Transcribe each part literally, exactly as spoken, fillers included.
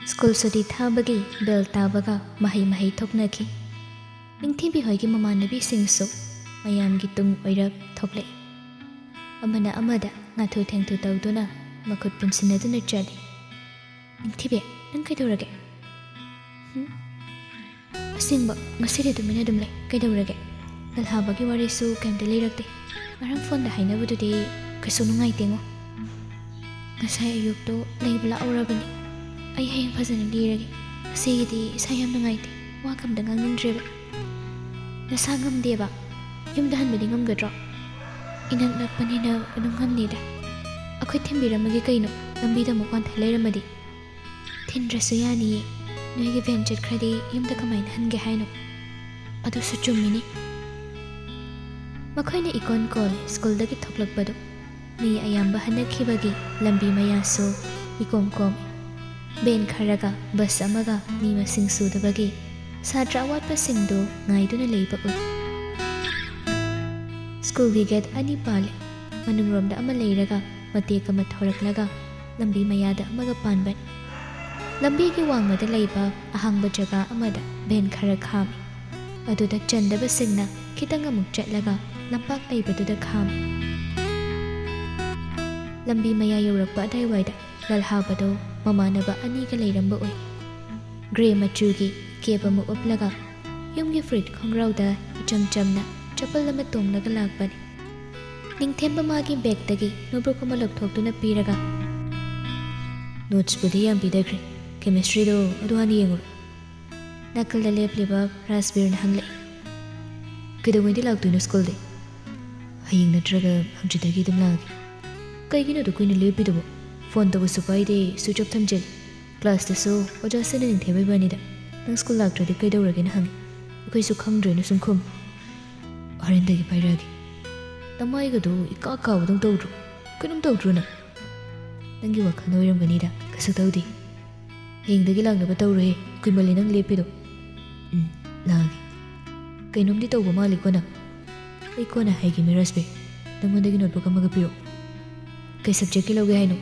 School ꯁꯨꯇꯤ ꯊꯥꯕꯒꯤ ꯕꯦꯜ ꯇꯥꯕꯒ ꯃꯍꯩ ꯃꯍꯩ ꯊꯣꯛꯅꯈꯤ꯫ ꯅꯤꯡꯊꯤꯕꯤ ꯍꯣꯏꯒꯤ ꯃꯃꯥꯟꯅꯕꯤꯁꯤꯡꯁꯨ ꯃꯌꯥꯝꯒꯤ ꯇꯨꯡ ꯑꯣꯏꯔꯞ ꯊꯣꯛꯂꯛꯏ꯫ ꯑꯃꯅ ꯑꯃꯗ ꯉꯥꯊꯨ ꯊꯦꯡꯊꯨ ꯇꯧꯗꯨꯅ ꯃꯈꯨꯠ ꯄꯨꯟꯁꯤꯟꯅꯗꯨꯅ ꯆꯠꯂꯤ꯫ "ꯅꯤꯡꯊꯤꯕꯤ, ꯅꯪ ꯀꯩꯗꯧꯔꯒꯦ?" "ꯍꯨꯝ? ꯑꯁꯦꯡꯕ, ꯉꯁꯤꯗꯤ ꯇꯨꯃꯤꯟꯅ ꯑꯗꯨꯝ ꯂꯩ꯫ ꯀꯩꯗꯧꯔꯒꯦ? ꯂꯜꯍꯥꯕꯒꯤ ꯋꯥꯔꯤꯁꯨ ꯀꯩꯝꯇ ꯂꯤꯔꯛꯇꯦ꯫ ꯉꯔꯥꯡ ꯐꯣꯟꯗ ꯍꯥꯏꯅꯕꯗꯨꯗꯤ ꯀꯩꯁꯨ ꯅꯨꯡꯉꯥꯏꯇꯦꯉꯣ꯫ ꯉꯁꯥꯏ ꯑꯌꯨꯛꯇꯣ ꯂꯩꯕ ꯂꯥꯛꯎꯔꯕꯅꯤ꯫ ꯑꯩ ꯍꯌꯦꯡ ꯐꯖꯅ ꯂꯤꯔꯒꯦ꯫ ꯉꯁꯤꯒꯤꯗꯤ ꯏꯁꯥ ꯌꯥꯝ ꯅꯨꯡꯉꯥꯏꯇꯦ꯫ ꯋꯥ ꯀꯩꯝꯇ ꯉꯥꯡꯅꯤꯡꯗ꯭ꯔꯦꯕ꯫" "ꯅꯁꯥ ꯉꯝꯗꯦꯕ? ꯌꯨꯝꯗ ꯍꯟꯕꯗꯤ ꯉꯝꯒꯗ꯭ꯔꯣ?" "ꯏꯅꯛ ꯅꯛꯄꯅꯤꯅ ꯑꯗꯨꯝ ꯉꯝꯅꯤꯗ꯫ ꯑꯩꯈꯣꯏ ꯊꯤꯟꯕꯤꯔꯝꯃꯒꯦ ꯀꯩꯅꯣ, ꯂꯝꯕꯤꯗ ꯑꯃꯨꯛ ꯋꯥꯟꯊ ꯂꯩꯔꯝꯃꯗꯤ?" "ꯊꯤꯟꯗ꯭ꯔꯁꯨ ꯌꯥꯅꯤꯌꯦ꯫ ꯅꯣꯏꯒꯤ ꯚꯦꯟ ꯆꯠꯈ꯭ꯔꯗꯤ ꯌꯨꯝꯗ ꯀꯃꯥꯏꯅ ꯍꯟꯒꯦ ꯍꯥꯏꯅꯣ?" "ꯑꯗꯨꯁꯨ ꯆꯨꯝꯃꯤꯅꯤ꯫" ꯃꯈꯣꯏꯅ ꯏꯀꯣꯟ ꯀꯣꯟ ꯁ꯭ꯀꯨꯜꯗꯒꯤ ꯊꯣꯛꯂꯛꯄꯗꯨ ꯃꯤ ꯑꯌꯥꯝꯕ ꯍꯟꯅꯈꯤꯕꯒꯤ ꯂꯝꯕꯤ ꯃꯌꯥꯁꯨ ꯏꯀꯣꯝ ꯀꯣꯝꯃꯤ꯫ ꯚꯦꯟ ꯈꯔꯒ ꯕꯁ ꯑꯃꯒ ꯃꯤ ꯃꯁꯤꯡ ꯁꯨꯗꯕꯒꯤ ꯁꯥꯇ꯭ꯔ ꯑꯋꯥꯠꯄꯁꯤꯡꯗꯨ ꯉꯥꯏꯗꯨꯅ ꯂꯩꯕ ꯎꯏ꯫ ꯁ꯭ꯀꯨꯜꯒꯤ ꯒꯦꯠ ꯑꯅꯤ ꯄꯥꯜꯂꯤ꯫ ꯃꯅꯨꯡꯂꯣꯝꯗ ꯑꯃ ꯂꯩꯔꯒ ꯃꯇꯦꯛ ꯑꯃ ꯊꯣꯔꯛꯂꯒ ꯂꯝꯕꯤ ꯃꯌꯥꯗ ꯑꯃꯒ ꯄꯥꯟꯕꯅꯤ꯫ ꯂꯝꯕꯤꯒꯤ ꯋꯥꯡꯃꯗ ꯂꯩꯕ ꯑꯍꯥꯡꯕ ꯖꯒꯥ ꯑꯃꯗ ꯚꯦꯟ ꯈꯔ ꯈꯥꯝꯃꯤ꯫ ꯑꯗꯨꯗ ꯆꯟꯗꯕꯁꯤꯡꯅ ꯈꯤꯇꯪ ꯑꯃꯨꯛ ꯆꯠꯂꯒ ꯂꯝꯄꯥꯛ ꯂꯩꯕꯗꯨꯗ ꯈꯥꯝꯃꯤ꯫ ꯂꯝꯕꯤ ꯃꯌꯥ ꯌꯧꯔꯛꯄ ꯑꯗꯥꯏꯋꯥꯏꯗ ꯂꯜꯍꯥꯕꯗꯣ ꯃꯃꯥꯟꯅꯕ ꯑꯅꯤꯒ ꯂꯩꯔꯝꯕ ꯎꯏ꯫ ꯒ꯭ꯔꯦ ꯃꯆꯨꯒꯤ ꯀꯦꯞ ꯑꯃ ꯎꯞꯂꯒ ꯌꯨꯝꯒꯤ ꯐꯨꯔꯤꯠ ꯈꯣꯡꯒ꯭ꯔꯥꯎꯗ ꯏꯆꯝ ꯆꯝꯅ ꯆꯄꯜ ꯑꯃ ꯇꯣꯡꯂꯒ ꯂꯥꯛꯄꯅꯤ꯫ ꯅꯤꯡꯊꯦꯝꯕ ꯃꯥꯒꯤ ꯕꯦꯒꯇꯒꯤ ꯅꯣꯠꯕꯨꯛ ꯑꯃ ꯂꯧꯊꯣꯛꯇꯨꯅ ꯄꯤꯔꯒ, "ꯅꯣꯠꯁꯄꯨꯗꯤ ꯌꯥꯝ ꯄꯤꯗꯈ꯭ꯔꯦ, ꯀꯦꯃꯤꯁꯇ꯭ꯔꯤꯗꯣ ꯑꯗꯨ ꯍꯥꯟꯅ ꯌꯦꯡꯉꯨꯔꯣ꯫" ꯅꯥꯀꯜꯗ ꯂꯦꯞꯂꯤꯕ ꯔꯥꯖꯕꯤꯔꯅ ꯍꯪꯂꯛꯏ꯫ "ꯀꯩꯗꯧꯉꯩꯗꯤ ꯂꯥꯛꯇꯣꯏꯅꯣ ꯁ꯭ꯀꯨꯜꯗꯤ?" "ꯍꯌꯦꯡ ꯅꯠꯇ꯭ꯔꯒ ꯍꯪꯆꯤꯠꯇꯒꯤ ꯑꯗꯨꯝ ꯂꯥꯛꯑꯒꯦ꯫" "ꯀꯩꯒꯤꯅꯣ ꯑꯗꯨ ꯀꯨꯏꯅ ꯂꯦꯞꯄꯤꯗꯨꯕꯣ? ꯐꯣꯟ ꯇꯧꯕꯁꯨ ꯄꯥꯏꯗꯦ, ꯁ꯭ꯋꯤꯆ ꯑꯣꯐ ꯊꯝꯖꯤꯜꯂꯤ꯫ ꯀ꯭ꯂꯥꯁꯇꯁꯨ ꯑꯣꯖꯥꯁꯤꯡꯅ ꯅꯤꯡꯊꯦꯝꯕ ꯏꯕꯥꯅꯤꯗ, 'ꯅꯪ ꯁ꯭ꯀꯨꯜ ꯂꯥꯛꯇ꯭ꯔꯗꯤ ꯀꯩꯗꯧꯔꯒꯦꯅ?' ꯍꯪꯉꯤ꯫ ꯑꯩꯈꯣꯏꯁꯨ ꯈꯪꯗ꯭ꯔꯦꯅ ꯁꯨꯝ ꯈꯨꯝꯃꯤ꯫ ꯍꯣꯔꯦꯟꯗꯒꯤ ꯄꯥꯏꯔꯛꯑꯒꯦ꯫" "ꯅꯃꯥꯏꯒꯗꯣ ꯏꯀꯥ ꯀꯥꯕꯗꯧ ꯇꯧꯗ꯭ꯔꯣ? ꯀꯩꯅꯣꯝ ꯇꯧꯗ꯭ꯔꯣ ꯅꯪ?" "ꯅꯪꯒꯤ ꯋꯥꯈꯜꯅ ꯑꯣꯏꯔꯝꯒꯅꯤꯗ, ꯀꯩꯁꯨ ꯇꯧꯗꯦ꯫ ꯍꯌꯦꯡꯗꯒꯤ ꯂꯥꯛꯅꯕ ꯇꯧꯔꯣꯍꯦ, ꯀꯨꯏꯃꯜꯂꯦ ꯅꯪ ꯂꯦꯞꯄꯤꯗꯣ꯫" "ꯎꯝ, ꯂꯥꯛꯑꯒꯦ꯫ ꯀꯩꯅꯣꯝꯗꯤ ꯇꯧꯕ ꯃꯥꯜꯂꯤꯀꯣ ꯅꯪ?" "ꯑꯩ ꯀꯣꯟꯅ ꯍꯥꯏꯒꯦ ꯃꯤꯔꯥꯖꯕꯤ, ꯅꯪꯉꯣꯟꯗꯒꯤ ꯅꯣꯠꯕꯨꯛ ꯑꯃꯒ ꯄꯤꯔꯛꯑꯣ꯫" "ꯀꯩ ꯁꯕꯖꯦꯛꯀꯤ ꯂꯧꯒꯦ ꯍꯥꯏꯅꯣ?"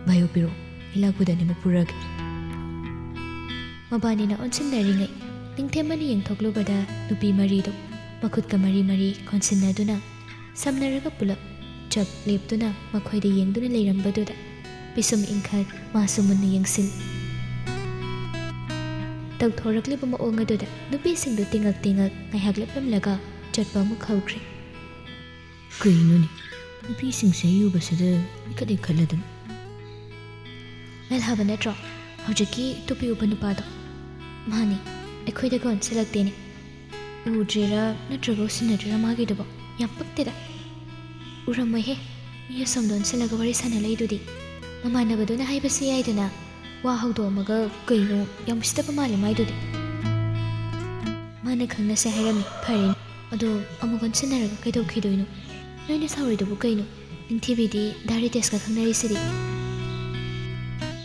"ꯕꯥꯏꯑꯣ ꯄꯤꯔꯛꯑꯣ, ꯑꯩ ꯂꯥꯛꯄꯗ ꯑꯅꯤꯃꯛ ꯄꯨꯔꯛꯑꯒꯦ꯫" ꯃꯕꯥꯅꯤꯅ ꯑꯣꯟꯁꯤꯟꯅꯔꯤꯉꯩ, ꯅꯤꯡꯊꯦꯝꯕꯅ ꯌꯦꯡꯊꯣꯛꯂꯨꯕꯗ ꯅꯨꯄꯤ ꯃꯔꯤꯗꯨ ꯃꯈꯨꯠꯀ ꯃꯔꯤ ꯃꯔꯤ ꯀꯣꯟꯁꯤꯟꯅꯗꯨꯅ, ꯁꯝꯅꯔꯒ ꯄꯨꯂꯞ ꯆꯞ ꯂꯦꯞꯇꯨꯅ ꯃꯈꯣꯏꯗ ꯌꯦꯡꯗꯨꯅ ꯂꯩꯔꯝꯕꯗꯨꯗ ꯄꯤꯁꯨꯝ ꯏꯟꯈꯠ ꯃꯥꯁꯨ ꯃꯨꯟꯅ ꯌꯦꯡꯁꯤꯜꯂꯤ꯫ ꯇꯧꯊꯣꯔꯛꯂꯤꯕ ꯃꯑꯣꯡ ꯑꯗꯨꯗ ꯅꯨꯄꯤꯁꯤꯡꯗꯨ ꯇꯤꯉꯛ ꯇꯤꯉꯛ ꯉꯥꯏꯍꯥꯛ ꯂꯦꯞꯂꯝꯂꯒ ꯆꯠꯄ ꯑꯃꯨꯛ ꯍꯧꯈ꯭ꯔꯦ꯫ ꯀꯩꯅꯣꯅꯦ, ꯅꯨꯄꯤꯁꯤꯡꯁꯦ ꯑꯩ ꯎꯕꯁꯤꯗ ꯏꯈꯠ ꯏꯈꯠꯂꯗꯅ꯫ ꯂꯜꯍꯥꯕ ꯅꯠꯇ꯭ꯔꯣ ꯍꯧꯖꯤꯛꯀꯤ ꯇꯨꯄꯤ ꯎꯞꯄ ꯅꯨꯄꯥꯗꯣ? ꯃꯥꯅꯤ, ꯑꯩꯈꯣꯏꯗꯒ ꯑꯣꯟꯁꯤꯜꯂꯛꯇꯦꯅꯦ꯫ ꯎꯗ꯭ꯔꯤꯔꯥ ꯅꯠꯇ꯭ꯔꯒ ꯎꯁꯤꯟꯅꯗ꯭ꯔꯤꯔꯥ ꯃꯥꯒꯤꯗꯨꯕꯣ? ꯌꯥꯝ ꯄꯛꯇꯦꯗ꯫ ꯎꯔꯝꯃꯣꯏꯍꯦ, ꯃꯤ ꯑꯁꯣꯝꯗ ꯑꯣꯟꯁꯤꯜꯂꯒ ꯋꯥꯔꯤ ꯁꯥꯟꯅ ꯂꯩꯗꯨꯗꯤ꯫ ꯃꯃꯥꯟꯅꯕꯗꯨꯅ ꯍꯥꯏꯕꯁꯨ ꯌꯥꯏꯗꯅ꯫ ꯋꯥ ꯍꯧꯗꯣꯛꯑꯝꯃꯒ ꯀꯩꯅꯣ ꯌꯥꯝ ꯎꯁꯤꯠꯇꯕ ꯃꯥꯜꯂꯦ ꯃꯥꯏꯗꯨꯗꯤ꯫ ꯃꯥꯅ ꯈꯪꯅꯁꯦ ꯍꯥꯏꯔꯝꯃꯤ, ꯐꯔꯦꯅꯦ꯫ ꯑꯗꯣ ꯑꯃꯨꯛ ꯑꯣꯟꯁꯤꯟꯅꯔꯒ ꯀꯩꯗꯧꯈꯤꯗꯣꯏꯅꯣ? ꯅꯣꯏꯅ ꯁꯥꯎꯔꯤꯗꯨꯕꯨ ꯀꯩꯅꯣ? ꯅꯤꯡꯊꯤꯕꯤꯗꯤ ꯗꯥ ꯔꯤꯇꯦꯁꯀ ꯈꯪꯅꯔꯤꯁꯤꯗꯤ꯫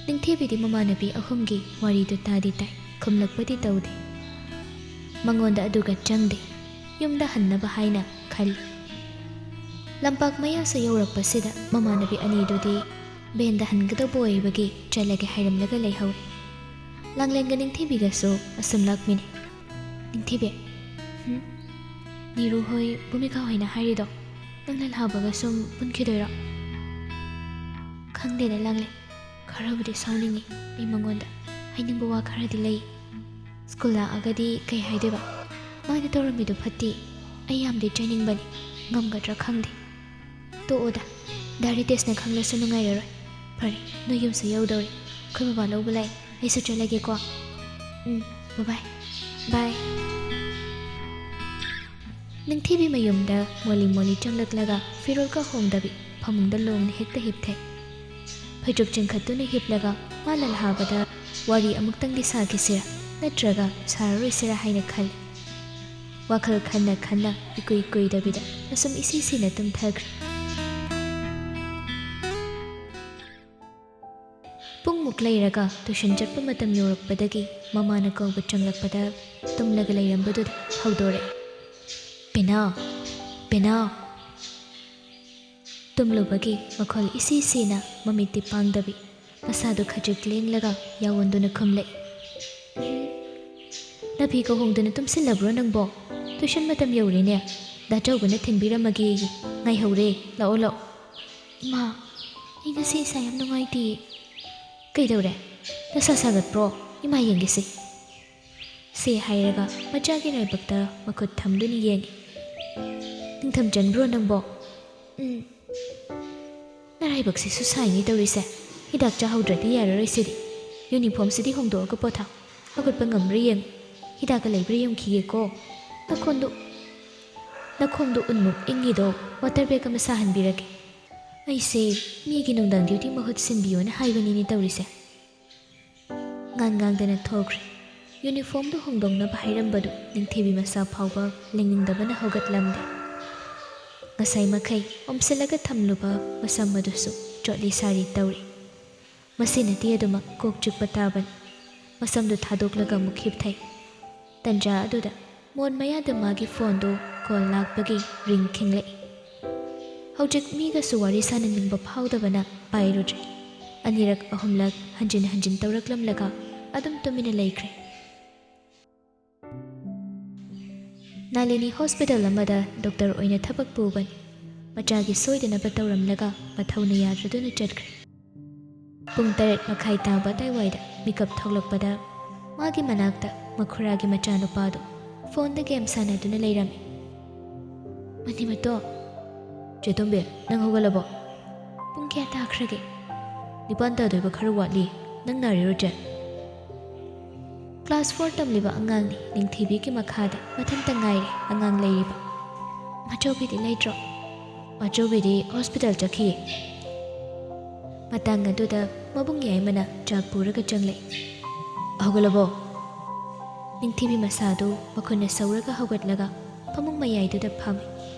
ꯅꯤꯡꯊꯤꯕꯤꯗꯤ ꯃꯃꯥꯟꯅꯕꯤ ꯑꯍꯨꯝꯒꯤ ꯋꯥꯔꯤꯗꯨ ꯇꯥꯗꯤ ꯇꯥꯏ, ꯈꯨꯝꯂꯛꯄꯗꯤ ꯇꯧꯗꯦ꯫ ꯃꯉꯣꯟꯗ ꯑꯗꯨꯒ ꯆꯪꯗꯦ, ꯌꯨꯝꯗ ꯍꯟꯅꯕ ꯍꯥꯏꯅ ꯈꯜꯂꯤ꯫ ꯂꯝꯄꯥꯛ ꯃꯌꯥꯁꯨ ꯌꯧꯔꯛꯄꯁꯤꯗ ꯃꯃꯥꯟꯅꯕꯤ ꯑꯅꯤꯗꯨꯗꯤ ꯚꯦꯟꯗ ꯍꯟꯒꯗꯧꯕ ꯑꯣꯏꯕꯒꯤ ꯆꯠꯂꯒꯦ ꯍꯥꯏꯔꯝꯂꯒ ꯂꯩꯍꯧꯔꯦ꯫ ꯂꯥꯡꯂꯦꯟꯒ ꯅꯤꯡꯊꯤꯕꯤꯒꯁꯨ ꯑꯁꯨꯝ ꯂꯥꯛꯃꯤꯟꯅꯩ꯫ ꯅꯤꯡꯊꯤꯕꯤ, ꯍꯨꯝ? ꯅꯤꯔꯨ ꯍꯣꯏ, ꯚꯨꯃꯤꯀꯥ ꯍꯣꯏꯅ ꯍꯥꯏꯔꯤꯗꯣ ꯅꯪ ꯂꯜꯍꯥꯕꯒ ꯁꯨꯝ ꯄꯨꯟꯈꯤꯗꯣꯏꯔꯣ? ꯈꯪꯗꯦꯅꯦ ꯂꯥꯡꯂꯦꯟ, ꯈꯔꯕꯨꯗꯤ ꯁꯥꯎꯅꯤꯡꯉꯤ꯫ ꯑꯩ ꯃꯉꯣꯟꯗ ꯍꯥꯏꯅꯤꯡꯕ ꯋꯥ ꯈꯔꯗꯤ ꯂꯩ꯫ ꯁ꯭ꯀꯨꯜ ꯂꯥꯛꯑꯒꯗꯤ ꯀꯩ ꯍꯥꯏꯗꯣꯏꯕ? ꯃꯥꯅ ꯇꯧꯔꯝꯃꯤꯗꯣ ꯐꯠꯇꯦ꯫ ꯑꯩ ꯌꯥꯝꯗꯤ ꯆꯩꯅꯤꯡꯕꯅꯤ, ꯉꯝꯒꯗ꯭ꯔꯥ ꯈꯪꯗꯦ꯫ ꯇꯣꯛꯑꯣꯗ, ꯗꯥ ꯔꯤꯇꯦꯁꯅ ꯈꯪꯂꯁꯨ ꯅꯨꯡꯉꯥꯏꯔꯔꯣꯏ꯫ ꯐꯔꯦ, ꯅꯣꯏ ꯌꯨꯝꯁꯨ ꯌꯧꯗꯧꯔꯦ꯫ ꯑꯩꯈꯣꯏ ꯕꯕꯥ ꯂꯧꯕ ꯂꯥꯛꯑꯦ, ꯑꯩꯁꯨ ꯆꯠꯂꯒꯦꯀꯣ꯫ ꯎꯝ, ꯕꯥꯏ ꯕꯥꯏ꯫ ꯕꯥꯏ꯫ ꯅꯤꯡꯊꯤꯕꯤ ꯃꯌꯨꯝꯗ ꯃꯣꯂꯤ ꯃꯣꯂꯤ ꯆꯪꯂꯛꯂꯒ ꯐꯤꯔꯣꯜꯒ ꯍꯣꯡꯗꯕꯤ ꯐꯃꯨꯡꯗ ꯂꯣꯡꯅ ꯍꯦꯛꯇ ꯍꯤꯞꯊꯩ꯫ ꯐꯩꯖꯨꯞ ꯆꯤꯡꯈꯠꯇꯨꯅ ꯍꯤꯞꯂꯒ ꯃꯥ ꯂꯜꯍꯥꯕꯗ ꯋꯥꯔꯤ ꯑꯃꯨꯛꯇꯪꯗꯤ ꯁꯥꯈꯤꯁꯤꯔꯥ ꯅꯠꯇ꯭ꯔꯒ ꯁꯥꯔꯔꯣꯏꯁꯤꯔꯥ ꯍꯥꯏꯅ ꯈꯜꯂꯤ꯫ ꯋꯥꯈꯜ ꯈꯟꯅ ꯈꯟꯅ ꯏꯀꯨꯏ ꯀꯨꯏꯗꯕꯤꯗ ꯑꯁꯨꯝ ꯏꯁꯤ ꯁꯤꯅ ꯇꯨꯝꯊꯈ꯭ꯔꯦ꯫ ꯄꯨꯡꯃꯨꯛ ꯂꯩꯔꯒ ꯇꯨꯏꯁꯟ ꯆꯠꯄ ꯃꯇꯝ ꯌꯧꯔꯛꯄꯗꯒꯤ ꯃꯃꯥꯅ ꯀꯧꯕ ꯆꯪꯂꯛꯄꯗ ꯇꯨꯝꯂꯒ ꯂꯩꯔꯝꯕꯗꯨꯗ ꯍꯧꯗꯣꯔꯛꯑꯦ꯫ "ꯄꯦꯅꯥꯎ, ꯄꯦꯅꯥꯎ!" ꯇꯨꯝꯂꯨꯕꯒꯤ ꯃꯈꯣꯜ ꯏꯁꯤ ꯁꯤꯅ ꯃꯃꯤꯠꯇꯤ ꯄꯥꯡꯗꯕꯤ, ꯃꯁꯥꯗꯨ ꯈꯖꯤꯛ ꯂꯦꯡꯂꯒ ꯌꯥꯑꯣꯟꯗꯨꯅ ꯈꯨꯝꯂꯛꯏ꯫ ꯅꯥꯐꯤ ꯀꯧꯍꯣꯡꯗꯅ ꯇꯨꯝꯁꯤꯜꯂꯕ꯭ꯔꯣ ꯅꯪꯕꯣ? ꯇꯨꯏꯁꯟ ꯃꯇꯝ ꯌꯧꯔꯦꯅꯦ꯫ ꯗꯥ ꯆꯧꯕꯅ ꯊꯤꯟꯕꯤꯔꯝꯃꯒꯦꯌꯦ꯫ ꯉꯥꯏꯍꯧꯔꯦ, ꯂꯥꯛꯑꯣ ꯂꯥꯛꯑꯣ꯫ ꯏꯃꯥ, ꯑꯩ ꯉꯁꯤ ꯏꯁꯥ ꯌꯥꯝ ꯅꯨꯡꯉꯥꯏꯇꯦ꯫ ꯀꯩꯗꯧꯔꯦ? ꯅꯁꯥ ꯁꯥꯒꯠꯄ꯭ꯔꯣ? ꯏꯃꯥ ꯌꯦꯡꯒꯦꯁꯦ꯫ ꯁꯦ ꯍꯥꯏꯔꯒ ꯃꯆꯥꯒꯤ ꯂꯥꯏꯕꯛꯇ ꯃꯈꯨꯠ ꯊꯝꯗꯨꯅ ꯌꯦꯡꯉꯤ꯫ ꯅꯤꯡꯊꯝ ꯆꯟꯕ꯭ꯔꯣ ꯅꯪꯕꯣ? ꯎꯝ꯫ ꯅꯔꯥꯏꯕꯛꯁꯤꯁꯨ ꯁꯥꯏꯅꯦ ꯇꯧꯔꯤꯁꯦ꯫ ꯍꯤꯗꯥꯛ ꯆꯥꯍꯧꯗ꯭ꯔꯗꯤ ꯌꯥꯔꯔꯣꯏ ꯁꯤꯗꯤ꯫ ꯌꯨꯅꯤꯐꯣꯔꯝꯁꯤꯗꯤ ꯍꯣꯡꯗꯣꯛꯑꯒ ꯄꯣꯊꯥ꯫ ꯍꯧꯒꯠꯄ ꯉꯝꯕ꯭ꯔꯥ ꯌꯦꯡꯉꯨ꯫ ꯍꯤꯗꯥꯛꯀ ꯂꯩꯕ꯭ꯔꯥ ꯌꯦꯡꯈꯤꯒꯦꯀꯣ꯫ ꯅꯈꯣꯟꯗꯣ, ꯅꯈꯣꯡꯗꯣ ꯎꯟꯃꯨꯛ ꯏꯪꯉꯤꯗꯣ꯫ ꯋꯥꯇꯔ ꯕꯦꯒ ꯑꯃ ꯁꯥꯍꯟꯕꯤꯔꯒꯦ꯫ ꯑꯩꯁꯦ ꯃꯤꯒꯤ ꯅꯨꯡꯗꯥꯡ ꯗ꯭ꯌꯨꯇꯤ ꯃꯍꯨꯠ ꯁꯤꯟꯕꯤꯌꯣꯅ ꯍꯥꯏꯕꯅꯤꯅꯦ ꯇꯧꯔꯤꯁꯦ꯫ ꯉꯥꯟ ꯉꯥꯡꯗꯅ ꯊꯣꯛꯈ꯭ꯔꯦ꯫ ꯌꯨꯅꯤꯐꯣꯔꯝꯗꯨ ꯍꯣꯡꯗꯣꯛꯅꯕ ꯍꯥꯏꯔꯝꯕꯗꯨ ꯅꯤꯡꯊꯤꯕꯤ ꯃꯁꯥ ꯐꯥꯎꯕ ꯂꯦꯡꯅꯤꯡꯗꯕꯅ ꯍꯧꯒꯠꯂꯝꯗꯦ꯫ ꯉꯁꯥꯏ ꯃꯈꯩ ꯑꯣꯝꯁꯤꯜꯂꯒ ꯊꯝꯂꯨꯕ ꯃꯁꯝ ꯑꯗꯨꯁꯨ ꯆꯣꯠꯂꯤ ꯁꯥꯔꯤ ꯇꯧꯔꯤ꯫ ꯃꯁꯤ ꯅꯠꯇꯦ ꯑꯗꯨꯃꯛ ꯀꯣꯛ ꯆꯤꯛꯄ ꯇꯥꯕꯅꯤ꯫ ꯃꯁꯝꯗꯨ ꯊꯥꯗꯣꯛꯂꯒ ꯑꯃꯨꯛ ꯍꯤꯞꯊꯩ꯫ ꯇꯟꯖꯥ ꯑꯗꯨꯗ ꯃꯣꯟ ꯃꯌꯥꯗ ꯃꯥꯒꯤ ꯐꯣꯟꯗꯨ ꯀꯣꯜ ꯂꯥꯛꯄꯒꯤ ꯔꯤꯡ ꯈꯤꯡꯂꯛꯏ꯫ ꯍꯧꯖꯤꯛ ꯃꯤꯒꯁꯨ ꯋꯥꯔꯤ ꯁꯥꯅꯅꯤꯡꯕ ꯐꯥꯎꯗꯕꯅ ꯄꯥꯏꯔꯨꯗ꯭ꯔꯦ꯫ ꯑꯅꯤꯔꯛ ꯑꯍꯨꯝꯂꯛ ꯍꯟꯖꯤꯟ ꯍꯟꯖꯤꯟ ꯇꯧꯔꯛꯂꯝꯂꯒ ꯑꯗꯨꯝ ꯇꯨꯃꯤꯟꯅ ꯂꯩꯈ꯭ꯔꯦ꯫ ꯅꯥꯂꯤꯅꯤ ꯍꯣꯁꯄꯤꯇꯥꯜ ꯑꯃꯗ ꯗꯣꯛꯇꯔ ꯑꯣꯏꯅ ꯊꯕꯛ ꯄꯨꯕꯅꯤ꯫ ꯃꯆꯥꯒꯤ ꯁꯣꯏꯗꯅꯕ ꯇꯧꯔꯝꯂꯒ ꯃꯊꯧꯅ ꯌꯥꯗ꯭ꯔꯗꯨꯅ ꯆꯠꯈ꯭ꯔꯦ꯫ ꯄꯨꯡ ꯇꯔꯦꯠ ꯃꯈꯥꯏ ꯇꯥꯕ ꯑꯗꯥꯏꯋꯥꯏꯗ ꯃꯤꯀꯞ ꯊꯣꯛꯂꯛꯄꯗ ꯃꯥꯒꯤ ꯃꯅꯥꯛꯇ ꯃꯈꯨꯔꯥꯒꯤ ꯃꯆꯥꯅꯨꯄꯥꯗꯨ ꯐꯣꯟꯗ ꯒꯦꯝ ꯁꯥꯟꯅꯗꯨꯅ ꯂꯩꯔꯝꯃꯤ꯫ "ꯃꯅꯤꯃꯇꯣ!" "ꯆꯦ ꯇꯣꯝꯕꯤ, ꯅꯪ ꯍꯧꯒꯠꯂꯕꯣ?" "ꯄꯨꯡ ꯀꯌꯥ ꯇꯥꯈ꯭ꯔꯒꯦ?" "ꯅꯤꯄꯥꯟ ꯇꯥꯗꯣꯏꯕ ꯈꯔ ꯋꯥꯠꯂꯤ꯫ ꯅꯪ ꯅꯥꯔꯤꯔꯣ ꯆꯦ?" ꯀ꯭ꯂꯥꯁ ꯐꯣꯔ ꯇꯝꯂꯤꯕ ꯑꯉꯥꯡꯅꯤ꯫ ꯅꯤꯡꯊꯤꯕꯤꯒꯤ ꯃꯈꯥꯗ ꯃꯊꯟꯇ ꯉꯥꯏꯔꯦ ꯑꯉꯥꯡ ꯂꯩꯔꯤꯕ꯫ "ꯃꯆꯧꯕꯤꯗꯤ ꯂꯩꯇ꯭ꯔꯣ?" "ꯃꯆꯧꯕꯤꯗꯤ ꯍꯣꯁꯄꯤꯇꯥꯜ ꯆꯠꯈꯤꯌꯦ꯫" ꯃꯇꯥꯡ ꯑꯗꯨꯗ ꯃꯕꯨꯡ ꯌꯥꯏꯃꯅ ꯆꯥꯛ ꯄꯨꯔꯒ ꯆꯪꯂꯛꯏ꯫ "ꯍꯧꯒꯠꯂꯕꯣ?" ꯅꯤꯡꯊꯤꯕꯤ ꯃꯁꯥꯗꯨ ꯃꯈꯨꯠꯅ ꯁꯧꯔꯒ ꯍꯧꯒꯠꯂꯒ ꯐꯃꯨꯡ ꯃꯌꯥꯏꯗꯨꯗ ꯐꯝꯃꯤ꯫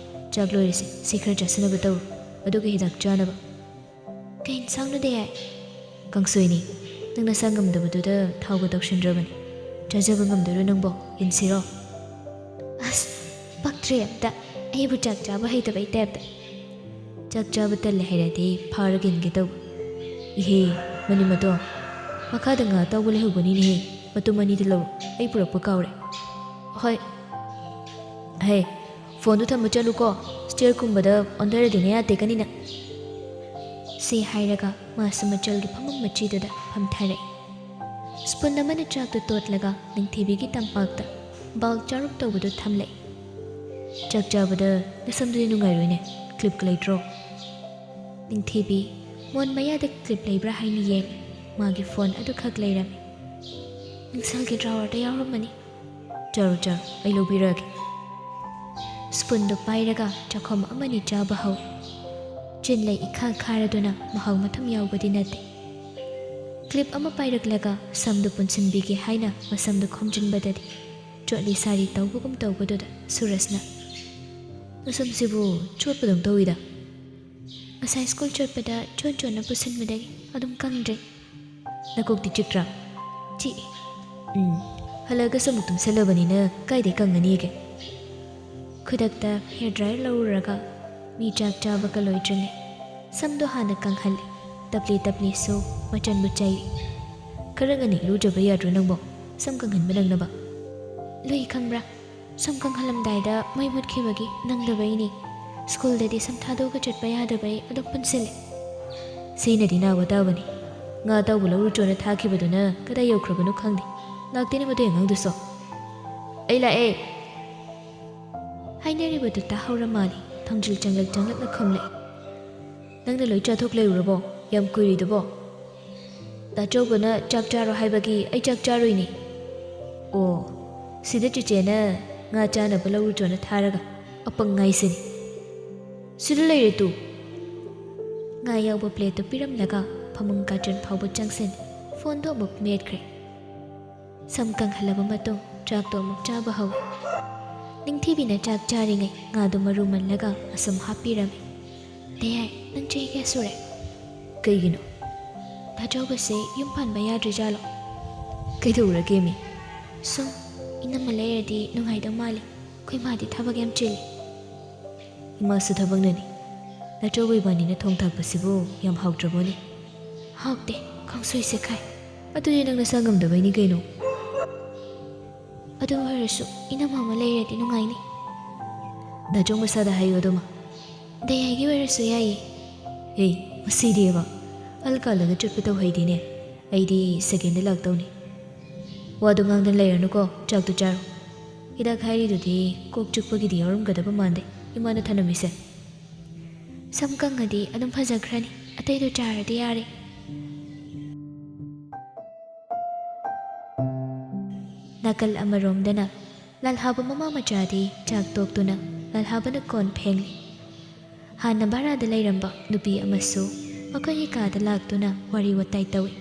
"ꯆꯥꯛ ꯂꯣꯏꯔꯤꯁꯦ, ꯁꯤ ꯈꯔ ꯆꯥꯁꯤꯟꯅꯕ ꯇꯧꯔꯣ, ꯑꯗꯨꯒ ꯍꯤꯗꯥꯛ ꯆꯥꯅꯕ꯫" "ꯀꯩ ꯏꯟꯁꯥꯡꯅꯣ ꯗꯦ?" "ꯀꯥꯡꯁꯣꯏꯅꯤ꯫ ꯅꯪ ꯅꯁꯥ ꯉꯝꯗꯕꯗꯨꯗ ꯊꯥꯎꯒ ꯇꯧꯁꯤꯟꯗ꯭ꯔꯕꯅꯤ꯫ ꯆꯥꯖꯕ ꯉꯝꯗꯣꯏꯔꯣ ꯅꯪꯕꯣ? ꯏꯟꯁꯤꯔꯣ?" "ꯑꯁ, ꯄꯛꯇ꯭ꯔꯦ ꯑꯝꯇ꯫ ꯑꯩꯕꯨ ꯆꯥꯛ ꯆꯥꯕ ꯍꯩꯇꯕꯩ ꯇꯥꯏꯞꯇ꯫" "ꯆꯥꯛ ꯆꯥꯕ ꯇꯜꯂꯦ ꯍꯥꯏꯔꯗꯤ ꯐꯥꯔꯒ ꯏꯟꯒꯦ ꯇꯧꯕ꯫" "ꯏꯍꯦ, ꯃꯅꯤꯃꯇꯣ, ꯃꯈꯥꯗ ꯉꯥ ꯑꯇꯥꯎꯕ ꯂꯩꯍꯧꯕꯅꯤꯅꯦꯍꯦ꯫ "ꯃꯇꯨꯝ ꯑꯅꯤꯗꯤ ꯂꯧꯔꯣ, ꯑꯩ ꯄꯨꯔꯛꯄ ꯀꯥꯎꯔꯦ꯫" "ꯍꯣꯏ꯫ ꯍꯦ, ꯐꯣꯟꯗꯨ ꯊꯝꯕ ꯆꯠꯂꯨꯀꯣ, ꯁ꯭ꯇꯤꯌꯔ ꯀꯨꯝꯕꯗ ꯑꯣꯟꯊꯔꯗꯤ ꯅꯌꯥ ꯇꯦꯛꯀꯅꯤ ꯅꯪ꯫" ꯁꯤ ꯍꯥꯏꯔꯒ ꯃꯥꯁꯨ ꯃꯆꯜꯒꯤ ꯐꯝꯐꯝ ꯃꯆꯤꯗꯨꯗ ꯐꯝꯊꯔꯦ꯫ ꯁ꯭ꯄꯨꯟ ꯑꯃꯅ ꯆꯥꯛꯇꯨ ꯇꯣꯠꯂꯒ ꯅꯤꯡꯊꯤꯕꯤꯒꯤ ꯇꯝꯄꯥꯛꯇ ꯕꯥꯎꯜ ꯆꯥꯔꯨꯞ ꯇꯧꯕꯗꯨ ꯊꯝꯂꯦ꯫ "ꯆꯥꯛ ꯆꯥꯕꯗ ꯅꯁꯝꯗꯨꯗꯤ ꯅꯨꯡꯉꯥꯏꯔꯣꯏꯅꯦ, ꯀ꯭ꯂꯤꯞꯀ ꯂꯩꯇ꯭ꯔꯣ?" ꯅꯤꯡꯊꯤꯕꯤ ꯃꯣꯟ ꯃꯌꯥꯗ ꯀ꯭ꯂꯤꯞ ꯂꯩꯕ꯭ꯔꯥ ꯍꯥꯏꯅ ꯌꯦꯡꯂꯦ꯫ ꯃꯥꯒꯤ ꯐꯣꯟ ꯑꯗꯨꯈꯛ ꯂꯩꯔꯝꯃꯤ꯫ "ꯅꯨꯡꯁꯥꯒꯤ ꯗ꯭ꯔꯥꯋꯔꯗ ꯌꯥꯎꯔꯝꯃꯅꯤ꯫" "ꯆꯥꯔꯣ, ꯆꯥꯔꯣ, ꯑꯩ ꯂꯧꯕꯤꯔꯛꯑꯒꯦ꯫" ꯁ꯭ꯄꯨꯟꯗꯨ ꯄꯥꯏꯔꯒ ꯆꯥꯛꯈꯣꯝ ꯑꯃꯅꯤ ꯆꯥꯕ ꯍꯧꯏ꯫ ꯆꯤꯟꯂꯩ ꯏꯈꯥ ꯈꯥꯔꯗꯨꯅ ꯃꯍꯥꯎ ꯃꯊꯨꯝ ꯌꯥꯎꯕꯗꯤ ꯅꯠꯇꯦ꯫ ꯀ꯭ꯂꯤꯞ ꯑꯃ ꯄꯥꯏꯔꯛꯂꯒ ꯁꯝꯗꯨ ꯄꯨꯟꯁꯤꯟꯕꯤꯒꯦ ꯍꯥꯏꯅ ꯃꯁꯝꯗꯨ ꯈꯣꯝꯖꯤꯟꯕꯗꯗꯤ ꯆꯣꯠꯂꯤ ꯁꯥꯔꯤ ꯇꯧꯕꯒꯨꯝ ꯇꯧꯕꯗꯨꯗ ꯁꯨꯔꯁꯅ, "ꯅꯁꯝꯁꯤꯕꯨ ꯆꯣꯠꯄꯗꯧ ꯇꯧꯏꯗ꯫" "ꯉꯁꯥꯏ ꯁ꯭ꯀꯨꯜ ꯆꯠꯄꯗ ꯆꯣꯟ ꯆꯣꯟꯅ ꯄꯨꯁꯤꯟꯕꯗꯒꯤ ꯑꯗꯨꯝ ꯀꯪꯗ꯭ꯔꯦ꯫" "ꯅꯀꯣꯛꯇꯤ ꯆꯤꯛꯇ꯭ꯔꯥ?" "ꯆꯤꯛꯏ꯫" "ꯎꯝ, ꯍꯜꯂꯛꯑꯒꯁꯨ ꯑꯃꯨꯛ ꯇꯨꯝꯁꯜꯂꯕꯅꯤꯅ ꯀꯥꯏꯗꯩ ꯀꯪꯉꯅꯤꯒꯦ?" ꯈꯨꯗꯛꯇ ꯍꯦꯌꯔ ꯗ꯭ꯔꯥꯏꯌꯔ ꯂꯧꯔꯨꯔꯒ ꯃꯤ ꯆꯥꯛ ꯆꯥꯕꯒ ꯂꯣꯏꯗ꯭ꯔꯤꯉꯩ ꯁꯝꯗꯣ ꯍꯥꯟꯅ ꯀꯪꯍꯜꯂꯤ꯫ ꯇꯞꯂꯤ ꯇꯞꯂꯤꯁꯨ ꯃꯆꯟꯕꯨ ꯆꯩꯔꯤ꯫ "ꯈꯔ ꯉꯟꯅ ꯏꯔꯨꯖꯕ ꯌꯥꯗ꯭ꯔꯣ ꯅꯪꯕꯣ, ꯁꯝ ꯀꯪꯍꯟꯕ ꯅꯪꯅꯕ?" "ꯂꯨꯏ ꯈꯪꯕ꯭ꯔꯥ? ꯁꯝ ꯀꯪꯍꯜꯂꯝꯗꯥꯏꯗ ꯃꯩ ꯃꯨꯠꯈꯤꯕꯒꯤ ꯅꯪꯗꯕꯩꯅꯤ꯫ ꯁ꯭ꯀꯨꯜꯗꯗꯤ ꯁꯝ ꯊꯥꯗꯣꯛꯑꯒ ꯆꯠꯄ ꯌꯥꯗꯕꯩ ꯑꯗꯨꯝ ꯄꯨꯟꯁꯤꯜꯂꯦ꯫" "ꯁꯤꯅꯗꯤ ꯅꯥꯕ ꯇꯥꯕꯅꯤ꯫ ꯉꯥ ꯑꯇꯥꯎꯕ ꯂꯧꯔꯨꯆꯣꯅ ꯊꯥꯈꯤꯕꯗꯨꯅ ꯀꯗꯥꯏ ꯌꯧꯈ꯭ꯔꯕꯅꯣ ꯈꯪꯗꯦ꯫ ꯂꯥꯛꯇꯦꯅꯦ ꯃꯗꯨꯏ ꯑꯉꯥꯡꯗꯨꯁꯨ꯫" "ꯑꯩ ꯂꯥꯛꯑꯦ!" ꯍꯥꯏꯅꯔꯤꯕꯗꯨ ꯇꯥꯍꯧꯔ ꯃꯥꯜꯂꯤ꯫ ꯊꯣꯡꯖꯤꯜ ꯆꯪꯂꯛ ꯆꯪꯂꯛꯅ ꯈꯨꯝꯂꯛꯏ꯫ "ꯅꯪꯅ ꯂꯣꯏ ꯆꯥꯊꯣꯛ ꯂꯩꯔꯨꯔꯕꯣ? ꯌꯥꯝ ꯀꯨꯏꯔꯤꯗꯨꯕꯣ?" "ꯗꯥ ꯆꯧꯕꯅ ꯆꯥꯛ ꯆꯥꯔꯣ ꯍꯥꯏꯕꯒꯤ ꯑꯩ ꯆꯥꯛ ꯆꯥꯔꯨꯏꯅꯦ꯫" "ꯑꯣ, ꯁꯤꯗ ꯆꯤꯆꯦꯅ ꯉꯥ ꯆꯥꯅꯕ ꯂꯧꯔꯨꯆꯣꯅ ꯊꯥꯔꯒ ꯑꯄꯪ ꯍꯥꯏꯁꯤꯅꯤ꯫ ꯁꯤꯗ ꯂꯩꯔꯦ ꯇꯨ꯫" ꯉꯥ ꯌꯥꯎꯕ ꯄ꯭ꯂꯦꯠꯇꯨ ꯄꯤꯔꯝꯂꯒ ꯐꯃꯨꯡ ꯀꯥꯆꯤꯟ ꯐꯥꯎꯕ ꯆꯪꯁꯤꯟ ꯐꯣꯟꯗꯨ ꯑꯃꯨꯛ ꯃꯦꯠꯈ꯭ꯔꯦ꯫ ꯁꯝ ꯀꯪꯍꯜꯂꯕ ꯃꯇꯨꯡ ꯆꯥꯛꯇꯣ ꯑꯃꯨꯛ ꯆꯥꯕ ꯍꯧꯏ꯫ ꯅꯤꯡꯊꯤꯕꯤꯅ ꯆꯥꯛ ꯆꯥꯔꯤꯉꯩ ꯉꯥꯗꯨ ꯃꯔꯨ ꯃꯜꯂꯒ ꯑꯁꯨꯝ ꯍꯥꯞꯄꯤꯔꯝꯃꯤ꯫ "ꯗꯌꯥꯏ, ꯅꯪ ꯆꯍꯤ ꯀꯌꯥ ꯁꯨꯔꯦ?" "ꯀꯩꯒꯤꯅꯣ?" "ꯗꯥ ꯆꯧꯕꯁꯦ ꯌꯨꯝ ꯄꯥꯟꯕ ꯌꯥꯗ꯭ꯔꯤꯖꯥꯠꯂꯣ?" "ꯀꯩꯗꯧꯔꯒꯦꯃꯤ?" "ꯁꯨꯝ ꯏꯅꯝꯃ ꯂꯩꯔꯗꯤ ꯅꯨꯡꯉꯥꯏꯗꯧ ꯃꯥꯜꯂꯦ꯫ ꯑꯩꯈꯣꯏ ꯃꯥꯗꯤ ꯊꯕꯛ ꯌꯥꯝ ꯆꯤꯜꯂꯤ꯫" "ꯏꯃꯥꯁꯨ ꯊꯕꯛꯅꯅꯤ꯫ ꯅꯆꯧꯕ ꯏꯕꯥꯅꯤꯅ ꯊꯣꯡ ꯊꯥꯛꯄꯁꯤꯕꯨ ꯌꯥꯝ ꯍꯥꯎꯇ꯭ꯔꯕꯣꯅꯦ?" "ꯍꯥꯎꯇꯦ, ꯀꯥꯡꯁꯣꯏꯁꯦ ꯈꯥꯏ꯫" "ꯑꯗꯨꯗꯤ ꯅꯪ ꯅꯁꯥ ꯉꯝꯗꯕꯩꯅꯤ ꯀꯩꯅꯣ꯫ ꯑꯗꯨ ꯑꯣꯏꯔꯁꯨ ꯏꯅꯝꯃ ꯑꯃ ꯂꯩꯔꯗꯤ ꯅꯨꯡꯉꯥꯏꯅꯤ꯫ ꯅꯥꯆꯣꯡ ꯃꯁꯥꯗ ꯍꯥꯏꯌꯨ ꯑꯗꯨꯃ꯫ ꯗꯌꯥꯏꯒꯤ ꯑꯣꯏꯔꯁꯨ ꯌꯥꯏꯌꯦ꯫ ꯑꯦ, ꯃꯁꯤꯗꯤꯕ, ꯑꯜ ꯀꯥꯜꯂꯒ ꯆꯠꯄ ꯇꯧꯍꯩꯗꯦꯅꯦ꯫ ꯑꯩꯗꯤ ꯁꯦꯀꯦꯟꯗ ꯂꯥꯛꯇꯧꯅꯤ꯫ ꯋꯥꯗꯨ ꯉꯥꯡꯗꯅ ꯂꯩꯔꯅꯨꯀꯣ, ꯆꯥꯛꯇꯨ ꯆꯥꯔꯣ꯫ ꯍꯤꯗꯥꯛ ꯍꯥꯏꯔꯤꯗꯨꯗꯤ ꯀꯣꯛ ꯆꯤꯛꯄꯒꯤꯗꯤ ꯌꯥꯎꯔꯝꯒꯗꯕ ꯃꯥꯟꯗꯦ ꯏꯃꯥꯅ ꯊꯅꯝꯃꯤꯁꯦ꯫ ꯁꯝ ꯀꯪꯉꯗꯤ ꯑꯗꯨꯝ ꯐꯖꯈ꯭ꯔꯅꯤ, ꯑꯇꯩꯗꯣ ꯆꯥꯔꯗꯤ ꯌꯥꯔꯦ꯫ ꯅꯥꯀꯜ ꯑꯃꯔꯣꯝꯗꯅ ꯂꯥꯜꯍꯥꯕ ꯃꯃꯥ ꯃꯆꯥꯗꯤ ꯆꯥꯛ ꯇꯣꯛꯇꯨꯅ ꯂꯥꯜꯍꯥꯕꯅ ꯀꯣꯟ ꯐꯦꯡꯂꯤ꯫ ꯍꯥꯟꯅ ꯚꯔꯥꯗ ꯂꯩꯔꯝꯕ ꯅꯨꯄꯤ ꯑꯃꯁꯨ ꯃꯈꯣꯏꯒꯤ ꯀꯥꯗ ꯂꯥꯛꯇꯨꯅ ꯋꯥꯔꯤ ꯋꯥꯇꯥꯏ ꯇꯧꯏ꯫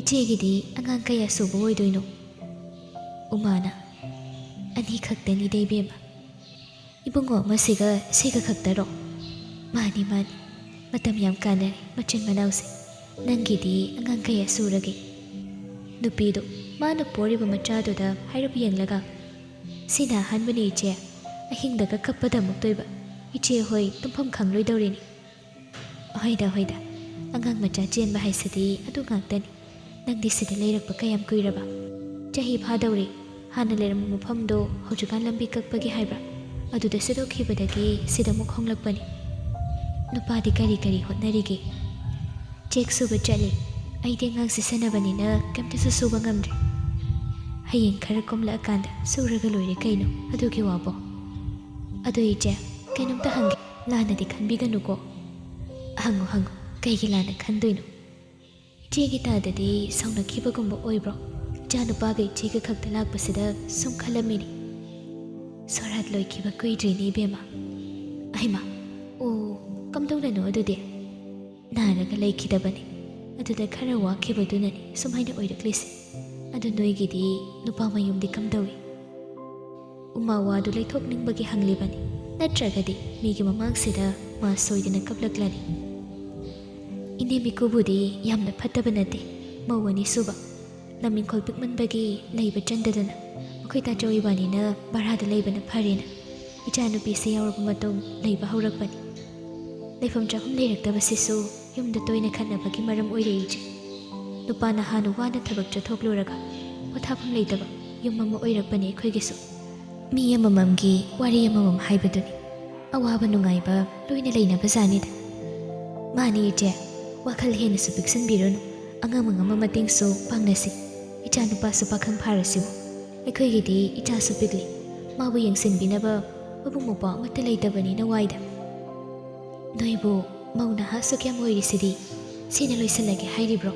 "ꯏꯆꯦꯒꯤꯗꯤ ꯑꯉꯥꯡ ꯀꯌꯥ ꯁꯨꯕ ꯑꯣꯏꯗꯣꯏꯅꯣ?" ꯎꯃꯥꯅ, "ꯑꯅꯤ ꯈꯛꯇꯅꯤꯗ ꯏꯕꯦꯝꯃ꯫" "ꯏꯕꯨꯡꯉꯣ ꯑꯃꯁꯤꯒ ꯁꯤꯒ ꯈꯛꯇꯔꯣ?" "ꯃꯥꯅꯤ, ꯃꯥꯅꯤ꯫ ꯃꯇꯝ ꯌꯥꯝ ꯀꯥꯟꯅꯔꯦ ꯃꯆꯤꯟ ꯃꯅꯥꯎꯁꯦ꯫ ꯅꯪꯒꯤꯗꯤ ꯑꯉꯥꯡ ꯀꯌꯥ ꯁꯨꯔꯒꯦ?" ꯅꯨꯄꯤꯗꯣ ꯃꯥꯅ ꯄꯣꯔꯤꯕ ꯃꯆꯥꯗꯨꯗ ꯍꯥꯏꯔꯞ ꯌꯦꯡꯂꯒ, "ꯁꯤꯅ ꯑꯍꯥꯟꯕꯅꯤ ꯏꯆꯦ꯫ ꯑꯍꯤꯡꯗꯒ ꯀꯞꯄꯗ ꯑꯃꯨꯛꯇꯣꯏꯕ꯫ ꯏꯆꯦ ꯍꯣꯏ ꯇꯨꯝꯐꯝ ꯈꯪꯂꯣꯏꯗꯧꯔꯤꯅꯤ꯫" "ꯍꯣꯏꯗ, ꯍꯣꯏꯗ꯫ ꯑꯉꯥꯡ ꯃꯆꯥ ꯆꯦꯟꯕ ꯍꯥꯏꯁꯤꯗꯤ ꯑꯗꯨ ꯉꯥꯛꯇꯅꯤ꯫ ꯅꯪꯗꯤ ꯁꯤꯗ ꯂꯩꯔꯛꯄ ꯀꯌꯥꯝ ꯀꯨꯏꯔꯕ?" "ꯆꯍꯤ ꯐꯥꯗꯧꯔꯦ꯫ ꯍꯥꯟꯅ ꯂꯩꯔꯝꯕ ꯃꯐꯝꯗꯣ ꯍꯧꯖꯤꯛꯀꯥꯟ ꯂꯝꯕꯤ ꯀꯛꯄꯒꯤ ꯍꯥꯏꯕ꯭ꯔꯥ, ꯑꯗꯨꯗ ꯁꯤꯗꯣꯛꯈꯤꯕꯗꯒꯤ ꯁꯤꯗ ꯑꯃꯨꯛ ꯍꯣꯡꯂꯛꯄꯅꯤ꯫" "ꯅꯨꯄꯥꯗꯤ ꯀꯔꯤ ꯀꯔꯤ ꯍꯣꯠꯅꯔꯤꯒꯦ?" "ꯆꯦꯛ ꯁꯨꯕ ꯆꯠꯂꯤ꯫ ꯑꯩꯗꯤ ꯑꯉꯥꯡꯁꯦ ꯁꯦꯟꯅꯕꯅꯤꯅ ꯀꯩꯝꯇꯁꯨ ꯁꯨꯕ ꯉꯝꯗ꯭ꯔꯦ꯫" "ꯍꯌꯦꯡ ꯈꯔ ꯀꯣꯝꯂꯛꯑꯀꯥꯟꯗ ꯁꯨꯔꯒ ꯂꯣꯏꯔꯦ ꯀꯩꯅꯣ, ꯑꯗꯨꯒꯤ ꯋꯥꯕꯣ꯫ ꯑꯗꯣ ꯏꯆꯦ, ꯀꯩꯅꯣꯝꯇ ꯍꯪꯒꯦ, ꯂꯥꯟꯅꯗꯤ ꯈꯟꯕꯤꯒꯅꯨꯀꯣ꯫" "ꯍꯪꯉꯨ, ꯍꯪꯉꯨ, ꯀꯩꯒꯤ ꯂꯥꯟꯅ ꯈꯟꯗꯣꯏꯅꯣ?" "ꯏꯆꯦꯒꯤ ꯇꯥꯗꯗꯤ ꯁꯥꯎꯅꯈꯤꯕꯒꯨꯝꯕ ꯑꯣꯏꯕ꯭ꯔꯣ? ꯏꯆꯥꯅꯨꯄꯥꯒ ꯏꯆꯦꯒ ꯈꯛꯇ ꯂꯥꯛꯄꯁꯤꯗ ꯁꯨꯝ ꯈꯜꯂꯝꯃꯤꯅꯤ꯫" "ꯁꯣꯔꯥꯠ ꯂꯣꯏꯈꯤꯕ ꯀꯨꯏꯗ꯭ꯔꯤꯅꯦ ꯏꯕꯦꯝꯃ꯫" "ꯑꯩꯃ, ꯑꯣ, ꯀꯝꯗꯧꯅꯅꯣ ꯑꯗꯨꯗꯤ?" "ꯅꯥꯔꯒ ꯂꯩꯈꯤꯗꯕꯅꯤ꯫ ꯑꯗꯨꯗ ꯈꯔ ꯋꯥꯈꯤꯕꯗꯨꯅꯅꯤ ꯁꯨꯃꯥꯏꯅ ꯑꯣꯏꯔꯛꯂꯤꯁꯦ꯫ ꯑꯗꯨ ꯅꯣꯏꯒꯤꯗꯤ ꯅꯨꯄꯥ ꯃꯌꯨꯝꯗꯤ ꯀꯝꯗꯧꯏ?" ꯎꯃꯥ ꯋꯥꯗꯨ ꯂꯩꯊꯣꯛꯅꯤꯡꯕꯒꯤ ꯍꯪꯂꯤꯕꯅꯤ, ꯅꯠꯇ꯭ꯔꯒꯗꯤ ꯃꯤꯒꯤ ꯃꯃꯥꯡꯁꯤꯗ ꯃꯥ ꯁꯣꯏꯗꯅ ꯀꯞꯂꯛꯂꯅꯤ꯫ "ꯏꯅꯦꯝ ꯏꯀꯨꯕꯨꯗꯤ ꯌꯥꯝꯅ ꯐꯠꯇꯕ ꯅꯠꯇꯦ, ꯃꯧ ꯑꯅꯤꯁꯨꯕ꯫ ꯂꯝ ꯏꯪꯈꯣꯜ ꯄꯤꯛꯃꯟꯕꯒꯤ ꯂꯩꯕ ꯆꯟꯗꯗꯅ ꯃꯈꯣꯏ ꯇꯥꯆꯧ ꯏꯕꯥꯅꯤꯅ ꯚꯔꯥꯗ ꯂꯩꯕꯅ ꯐꯔꯦꯅ ꯏꯆꯥꯅꯨꯄꯤꯁꯦ ꯌꯥꯎꯔꯕ ꯃꯇꯨꯡ ꯂꯩꯕ ꯍꯧꯔꯛꯄꯅꯤ꯫ ꯂꯩꯐꯝ ꯆꯥꯐꯝ ꯂꯩꯔꯛꯇꯕꯁꯤꯁꯨ ꯌꯨꯝꯗ ꯇꯣꯏꯅ ꯈꯠꯅꯕꯒꯤ ꯃꯔꯝ ꯑꯣꯏꯔꯛꯏ ꯏꯆꯦ꯫ ꯅꯨꯄꯥ ꯅꯍꯥꯅ ꯋꯥꯅ ꯊꯕꯛ ꯆꯠꯊꯣꯛꯂꯨꯔꯒ ꯄꯣꯊꯥꯐꯝ ꯂꯩꯇꯕ ꯌꯨꯝ ꯑꯃ ꯑꯣꯏꯔꯛꯄꯅꯦ ꯑꯩꯈꯣꯏꯒꯤꯁꯨ꯫ ꯃꯤ ꯑꯃꯃꯝꯒꯤ ꯋꯥꯔꯤ ꯑꯃꯃꯝ ꯍꯥꯏꯕꯗꯨꯅꯤ꯫ ꯑꯋꯥꯕ ꯅꯨꯡꯉꯥꯏꯕ ꯂꯣꯏꯅ ꯂꯩꯅꯕ ꯖꯥꯠꯅꯤꯗ꯫ ꯃꯥꯅꯤ ꯏꯆꯦ, ꯋꯥꯈꯜ ꯍꯦꯟꯅꯁꯨ ꯄꯤꯛꯁꯤꯟꯕꯤꯔꯨꯅꯨ꯫ ꯑꯉꯝ ꯑꯉꯝꯕ ꯃꯇꯦꯡꯁꯨ ꯄꯥꯡꯅꯁꯤ꯫ ꯏꯆꯥ ꯅꯨꯄꯥꯁꯨ ꯄꯥꯈꯪ ꯐꯥꯔꯁꯤꯕꯨ꯫ ꯑꯩꯈꯣꯏꯒꯤꯗꯤ ꯏꯆꯥꯁꯨ ꯄꯤꯛꯂꯤ꯫ ꯃꯥꯕꯨ ꯌꯦꯡꯁꯤꯟꯕꯤꯅꯕ ꯃꯕꯨꯡ ꯃꯧꯄ꯭ꯋꯥ ꯑꯃꯠꯇ ꯂꯩꯇꯕꯅꯤꯅ ꯋꯥꯏꯗ꯫ ꯅꯣꯏꯕꯨ ꯃꯧ ꯅꯍꯥ ꯑꯁꯨꯛ ꯌꯥꯝ ꯑꯣꯏꯔꯤꯁꯤꯗꯤ ꯁꯤꯅ ꯂꯣꯏꯁꯤꯜꯂꯒꯦ ꯍꯥꯏꯔꯤꯕ꯭ꯔꯣ?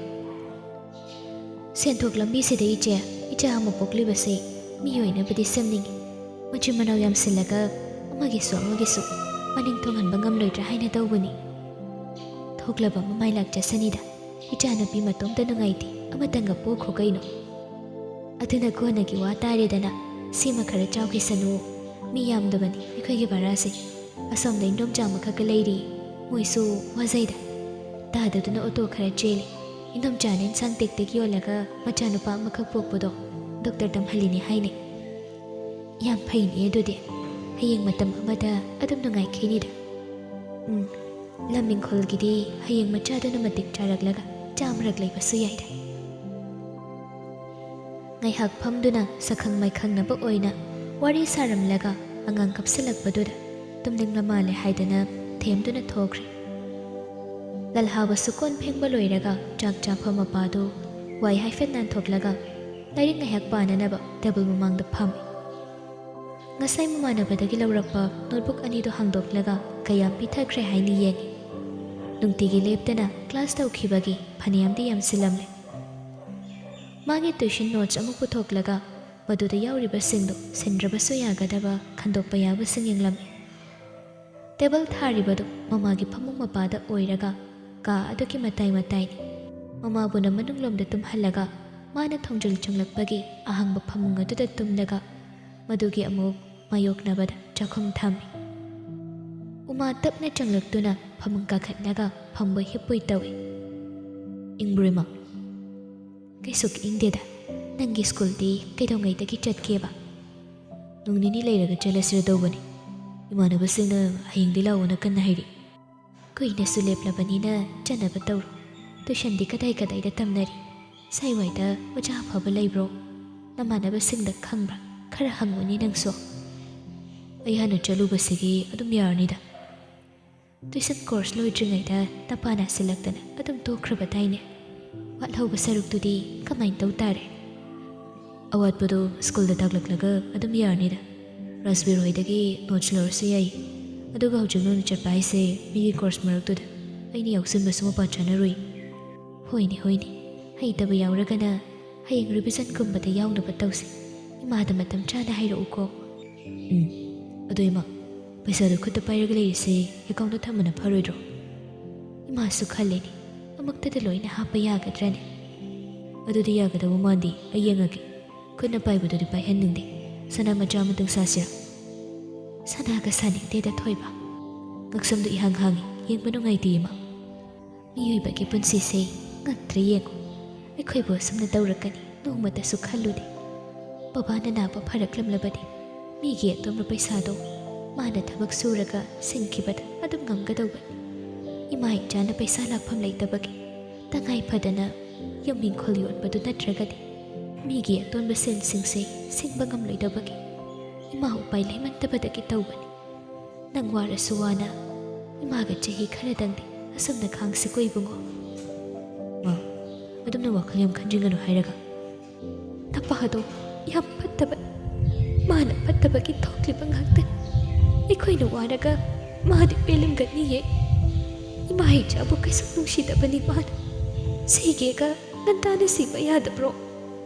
ꯁꯦꯟꯊꯣꯛ ꯂꯝꯕꯤꯁꯤꯗ ꯏꯆꯦ, ꯏꯆꯥ ꯑꯃ ꯄꯣꯛꯂꯤꯕꯁꯦ ꯃꯤ ꯑꯣꯏꯅꯕꯗꯤ ꯁꯦꯝꯅꯤꯡꯏ꯫ ꯃꯆꯤꯟ ꯃꯅꯥꯎ ꯌꯥꯝꯁꯤꯜꯂꯒ ꯑꯃꯒꯤꯁꯨ ꯑꯃꯒꯤꯁꯨ ꯃꯅꯤꯡ ꯊꯨꯡꯍꯟꯕ ꯉꯝꯂꯣꯏꯗ꯭ꯔꯥ ꯍꯥꯏꯅ ꯇꯧꯕꯅꯤ꯫ ꯊꯣꯛꯂꯕ ꯃꯃꯥꯏ ꯂꯥꯛꯆꯁꯅꯤꯗ꯫ ꯏꯆꯥꯅꯨꯄꯤ ꯃꯇꯣꯝꯇ ꯅꯨꯡꯉꯥꯏꯇꯦ, ꯑꯃꯇꯪꯒ ꯄꯣꯛꯈꯣ ꯀꯩꯅꯣ꯫ ꯑꯗꯨꯅ ꯀꯣꯟꯅꯒꯤ ꯋꯥ ꯇꯥꯔꯦꯗꯅ, ꯁꯤꯃ ꯈꯔ ꯆꯥꯎꯈꯤꯁꯅꯨ꯫ ꯃꯤ ꯌꯥꯝꯗꯕꯅꯤ ꯑꯩꯈꯣꯏꯒꯤ ꯚꯔꯥꯁꯦ꯫ ꯑꯁꯣꯝꯗ ꯏꯟꯗꯣꯝꯆꯥ ꯑꯃꯈꯛꯀ ꯂꯩꯔꯤ, ꯃꯣꯏꯁꯨ ꯋꯥꯖꯩꯗ꯫ ꯇꯥꯗꯗꯨꯅ ꯑꯣꯇꯣ ꯈꯔ ꯆꯦꯜꯂꯤ꯫ ꯏꯟꯗꯣꯝꯆꯥꯅ ꯏꯟꯁꯥꯡ ꯇꯦꯛ ꯇꯦꯛ ꯌꯣꯜꯂꯒ ꯃꯆꯥꯅꯨꯄꯥ ꯑꯃꯈꯛ ꯄꯣꯛꯄꯗꯣ ꯗꯣꯛꯇꯔ ꯇꯝꯍꯜꯂꯤꯅꯦ ꯍꯥꯏꯅꯦ꯫ ꯌꯥꯝ ꯐꯩꯅꯦ ꯑꯗꯨꯗꯤ, ꯍꯌꯦꯡ ꯃꯇꯝ ꯑꯃꯗ ꯑꯗꯨꯝ ꯅꯨꯡꯉꯥꯏꯈꯤꯅꯤꯗ꯫ ꯎꯝ, ꯂꯝ ꯏꯪꯈꯣꯜꯒꯤꯗꯤ ꯍꯌꯦꯡ ꯃꯆꯥꯗꯨꯅ ꯃꯇꯤꯛ ꯆꯥꯔꯛꯂꯒ ꯆꯥ ꯃꯔꯛ ꯂꯩꯕꯁꯨ ꯌꯥꯏꯗ꯫ ꯉꯥꯏꯍꯥꯛ ꯐꯝꯗꯨꯅ ꯁꯛꯈꯪ ꯃꯥꯏꯈꯪꯅꯕ ꯑꯣꯏꯅ ꯋꯥꯔꯤ ꯁꯥꯔꯝꯂꯒ ꯑꯉꯥꯡ ꯀꯞꯁꯤꯜꯂꯛꯄꯗꯨꯗ ꯇꯨꯝꯅꯤꯡꯂ ꯃꯥꯜꯂꯦ ꯍꯥꯏꯗꯅ ꯊꯦꯝꯗꯨꯅ ꯊꯣꯛꯈ꯭ꯔꯦ꯫ ꯂꯜꯍꯥꯕꯁꯨ ꯀꯣꯟ ꯐꯦꯡꯕ ꯂꯣꯏꯔꯒ ꯆꯥꯛ ꯆꯥꯐꯝ ꯃꯄꯥꯗꯨ ꯋꯥꯏ ꯍꯥꯏꯐꯦꯠ ꯅꯥꯟꯊꯣꯛꯂꯒ ꯂꯥꯏꯔꯤꯛ ꯉꯥꯏꯍꯥꯛ ꯄꯥꯅꯅꯕ ꯇꯦꯕꯜ ꯃꯃꯥꯡꯗ ꯐꯝꯃꯤ꯫ ꯉꯁꯥꯏ ꯃꯃꯥꯟꯅꯕꯗꯒꯤ ꯂꯧꯔꯛꯄ ꯅꯣꯠꯕꯨꯛ ꯑꯅꯤꯗꯨ ꯍꯥꯡꯗꯣꯛꯂꯒ ꯀꯌꯥꯝ ꯄꯤꯊꯈ꯭ꯔꯦ ꯍꯥꯏꯅ ꯌꯦꯡꯉꯤ꯫ ꯅꯨꯡꯇꯤꯒꯤ ꯂꯦꯞꯇꯅ ꯀ꯭ꯂꯥꯁ ꯇꯧꯈꯤꯕꯒꯤ ꯐꯅꯌꯥꯝꯗꯤ ꯌꯥꯝꯁꯤꯜꯂꯝꯂꯦ꯫ ꯃꯥꯒꯤ ꯇ꯭ꯌꯨꯁꯟ ꯅꯣꯠꯁ ꯑꯃ ꯄꯨꯊꯣꯛꯂꯒ ꯃꯗꯨꯗ ꯌꯥꯎꯔꯤꯕꯁꯤꯡꯗꯨ ꯁꯤꯟꯗ꯭ꯔꯕꯁꯨ ꯌꯥꯒꯗꯕ ꯈꯟꯗꯣꯛꯄ ꯌꯥꯕꯁꯤꯡ ꯌꯦꯡꯂꯝꯃꯤ꯫ ꯇꯦꯕꯜ ꯊꯥꯔꯤꯕꯗꯨ ꯃꯃꯥꯒꯤ ꯐꯃꯨꯡ ꯃꯄꯥꯗ ꯑꯣꯏꯔꯒ ꯀꯥ ꯑꯗꯨꯒꯤ ꯃꯇꯥꯏ ꯃꯇꯥꯏꯅꯤ꯫ ꯃꯃꯥꯕꯨꯅ ꯃꯅꯨꯡꯂꯣꯝꯗ ꯇꯨꯝꯍꯜꯂꯒ ꯃꯥꯅ ꯊꯣꯡꯖꯤꯜ ꯆꯪꯂꯛꯄꯒꯤ ꯑꯍꯥꯡꯕ ꯐꯃꯨꯡ ꯑꯗꯨꯗ ꯇꯨꯝꯂꯒ ꯃꯗꯨꯒꯤ ꯑꯃꯨꯛ ꯃꯥꯌꯣꯛꯅꯕꯗ ꯆꯥꯛꯈꯨꯝ ꯊꯝꯃꯤ꯫ ꯎꯃꯥ ꯇꯞꯅ ꯆꯪꯂꯛꯇꯨꯅ ꯐꯃꯨꯡ ꯀꯥꯈꯠꯂꯒ ꯐꯝꯕꯣꯏ ꯍꯤꯞꯄꯣꯏ ꯇꯧꯏ꯫ "ꯏꯪꯕ꯭ꯔꯣ ꯏꯃꯥ?" "ꯀꯩꯁꯨ ꯏꯪꯗꯦꯗ꯫ ꯅꯪꯒꯤ ꯁ꯭ꯀꯨꯜꯗꯤ ꯀꯩꯗꯧꯉꯩꯗꯒꯤ ꯆꯠꯀꯦꯕ?" "ꯅꯨꯡ ꯅꯤꯅꯤ ꯂꯩꯔꯒ ꯆꯠꯂꯁꯤꯔ ꯇꯧꯕꯅꯤ꯫ ꯏꯃꯥꯟꯅꯕꯁꯤꯡꯅ ꯍꯌꯦꯡꯗꯤ ꯂꯥꯛꯑꯣꯅ ꯀꯟꯅ ꯍꯥꯏꯔꯤ꯫" "ꯀꯨꯏꯅꯁꯨ ꯂꯦꯞꯂꯕꯅꯤꯅ ꯆꯠꯅꯕ ꯇꯧꯔꯣ꯫ ꯇ꯭ꯌꯨꯁꯟꯗꯤ ꯀꯗꯥꯏ ꯀꯗꯥꯏꯗ ꯇꯝꯅꯔꯤ? ꯁ꯭ꯋꯥꯏꯋꯥꯏꯗ ꯑꯣꯖꯥ ꯑꯐꯕ ꯂꯩꯕ꯭ꯔꯣ?" ꯅꯃꯥꯟꯅꯕꯁꯤꯡꯗ ꯈꯪꯕ꯭ꯔꯥ? ꯈꯔ ꯍꯪꯉꯨꯅꯦ ꯅꯪꯁꯨ꯫ ꯑꯩ ꯍꯥꯟꯅ ꯆꯠꯂꯨꯕꯁꯤꯒꯤ ꯑꯗꯨꯝ ꯌꯥꯔꯅꯤꯗ꯫ Tuition course ꯂꯣꯏꯗ꯭ꯔꯤꯉꯩꯗ ꯅꯄꯥ ꯅꯥꯁꯤꯜꯂꯛꯇꯅ ꯑꯗꯨꯝ ꯇꯣꯛꯈ꯭ꯔꯕꯗꯥꯏꯅꯦ? ꯋꯥꯠꯍꯧꯕ ꯁꯔꯨꯛꯇꯨꯗꯤ ꯀꯃꯥꯏꯅ ꯇꯧ ꯇꯥꯔꯦ? ꯑꯋꯥꯠꯄꯗꯣ ꯁ꯭ꯀꯨꯜꯗ ꯇꯥꯛꯂꯛꯂꯒ ꯑꯗꯨꯝ ꯌꯥꯔꯅꯤꯗ꯫ ꯔꯥꯖꯕꯤꯔ ꯍꯣꯏꯗꯒꯤ notes ꯂꯧꯔꯁꯨ ꯌꯥꯏ꯫ ꯑꯗꯨꯒ ꯍꯧꯖꯤꯛ ꯅꯪꯅ ꯆꯠꯄ ꯍꯥꯏꯁꯦ ꯃꯤꯒꯤ course ꯃꯔꯛꯇꯨꯗ ꯑꯩꯅ ꯌꯥꯎꯁꯟꯕꯁꯨ ꯃꯄꯥ ꯆꯥꯅꯔꯣꯏ꯫ ꯍꯣꯏꯅꯦ, ꯍꯣꯏꯅꯦ, ꯍꯩꯇꯕ ꯌꯥꯎꯔꯒꯅ ꯍꯌꯦꯡ revision-ꯀꯨꯝꯕꯗ ꯌꯥꯎꯅꯕ ꯇꯧꯁꯤ꯫ ꯏꯃꯥꯗ ꯃꯇꯝ ꯆꯥꯅ ꯍꯥꯏꯔꯛꯎꯀꯣ꯫ ꯎꯝ꯫ ꯑꯗꯣ ꯏꯃꯥ, ꯄꯩꯁꯥꯗꯣ ꯈꯨꯠꯇ ꯄꯥꯏꯔꯒ ꯂꯩꯔꯤꯁꯦ account-ꯇ ꯊꯝꯕꯅ ꯐꯔꯣꯏꯗ꯭ꯔꯣ? ꯏꯃꯥꯁꯨ ꯈꯜꯂꯤꯅꯦ, ꯑꯃꯨꯛꯇꯗ ꯂꯣꯏꯅ ꯍꯥꯞꯄ ꯌꯥꯒꯗ꯭ꯔꯅꯦ? ꯑꯗꯨꯗꯤ ꯌꯥꯒꯗꯧꯕ ꯃꯥꯟꯗꯦ, ꯑꯩ ꯌꯦꯡꯉꯒꯦ꯫ ꯈꯨꯠꯅ ꯄꯥꯏꯕꯗꯨꯗꯤ ꯄꯥꯏꯍꯟꯅꯤꯡꯗꯦ꯫ ꯁꯅꯥ ꯃꯆꯥ ꯑꯃꯇꯪ ꯁꯥꯁꯤꯔꯥ? ꯁꯅꯥꯒ ꯁꯥꯅꯤꯡꯗꯦꯗ ꯊꯣꯏꯕ꯫ ꯉꯛꯁꯝꯗꯨ ꯏꯍꯥꯡ ꯍꯥꯡꯉꯤ, ꯌꯦꯡꯕ ꯅꯨꯡꯉꯥꯏꯇꯦ ꯏꯃꯥ꯫ ꯃꯤꯑꯣꯏꯕꯒꯤ ꯄꯨꯟꯁꯤꯁꯦ ꯉꯛꯇ꯭ꯔꯦ ꯌꯦꯡꯉꯨ꯫ ꯑꯩꯈꯣꯏꯕꯨ ꯑꯁꯨꯝꯅ ꯇꯧꯔꯛꯀꯅꯤ ꯅꯣꯡꯃꯇꯁꯨ ꯈꯜꯂꯨꯗꯦ꯫ ꯕꯕꯥꯅ ꯅꯥꯕ ꯐꯔꯛꯂꯝꯂꯕꯗꯤ ꯃꯤꯒꯤ ꯑꯇꯣꯟꯕ ꯄꯩꯁꯥꯗꯣ ꯃꯥꯅ ꯊꯕꯛ ꯁꯨꯔꯒ ꯁꯤꯡꯈꯤꯕꯗ ꯑꯗꯨꯝ ꯉꯝꯒꯗꯧꯕꯅꯤ꯫ ꯏꯃꯥ ꯏꯆꯥꯅ ꯄꯩꯁꯥ ꯂꯥꯛꯐꯝ ꯂꯩꯇꯕꯒꯤ ꯇꯉꯥꯏ ꯐꯗꯅ ꯌꯨꯝ ꯏꯪꯈꯣꯜ ꯌꯣꯟꯕꯗꯨ ꯅꯠꯇ꯭ꯔꯒꯗꯤ ꯃꯤꯒꯤ ꯑꯇꯣꯟꯕ ꯁꯦꯜꯁꯤꯡꯁꯦ ꯁꯤꯡꯕ ꯉꯝꯂꯣꯏꯗꯕꯒꯤ ꯏꯃꯥ ꯎꯄꯥꯏ ꯂꯩꯃꯟꯗꯕꯗꯒꯤ ꯇꯧꯕꯅꯤ꯫ ꯅꯪ ꯋꯥꯔꯁꯨ ꯋꯥꯅ ꯏꯃꯥꯒ ꯆꯍꯤ ꯈꯔꯗꯪꯗꯤ ꯑꯁꯨꯝꯅ ꯈꯥꯡꯁꯤꯀꯣ ꯏꯕꯨꯡꯉꯣ꯫ ꯃꯥ, ꯑꯗꯨꯝꯅ ꯋꯥꯈꯜ ꯌꯥꯝ ꯈꯟꯖꯤꯟꯒꯅꯨ ꯍꯥꯏꯔꯒ꯫ ꯅꯄꯥꯗꯣ ꯌꯥꯝ ꯐꯠꯇꯕꯅꯤ꯫ ꯃꯥꯅ ꯐꯠꯇꯕꯒꯤ ꯊꯣꯛꯂꯤꯕ ꯉꯥꯛꯇꯅꯤ꯫ ꯑꯩꯈꯣꯏꯅ ꯋꯥꯔꯒ ꯃꯥꯗꯤ ꯄꯦꯜꯂꯝꯒꯅꯤꯌꯦ꯫ ꯏꯃꯥ ꯏꯆꯥꯕꯨ ꯀꯩꯁꯨ ꯅꯨꯡꯁꯤꯗꯕꯅꯤ ꯃꯥꯅ꯫ ꯁꯤꯒꯦꯒ ꯉꯟꯇꯥꯅ ꯁꯤꯕ ꯌꯥꯗꯕ꯭ꯔꯣ?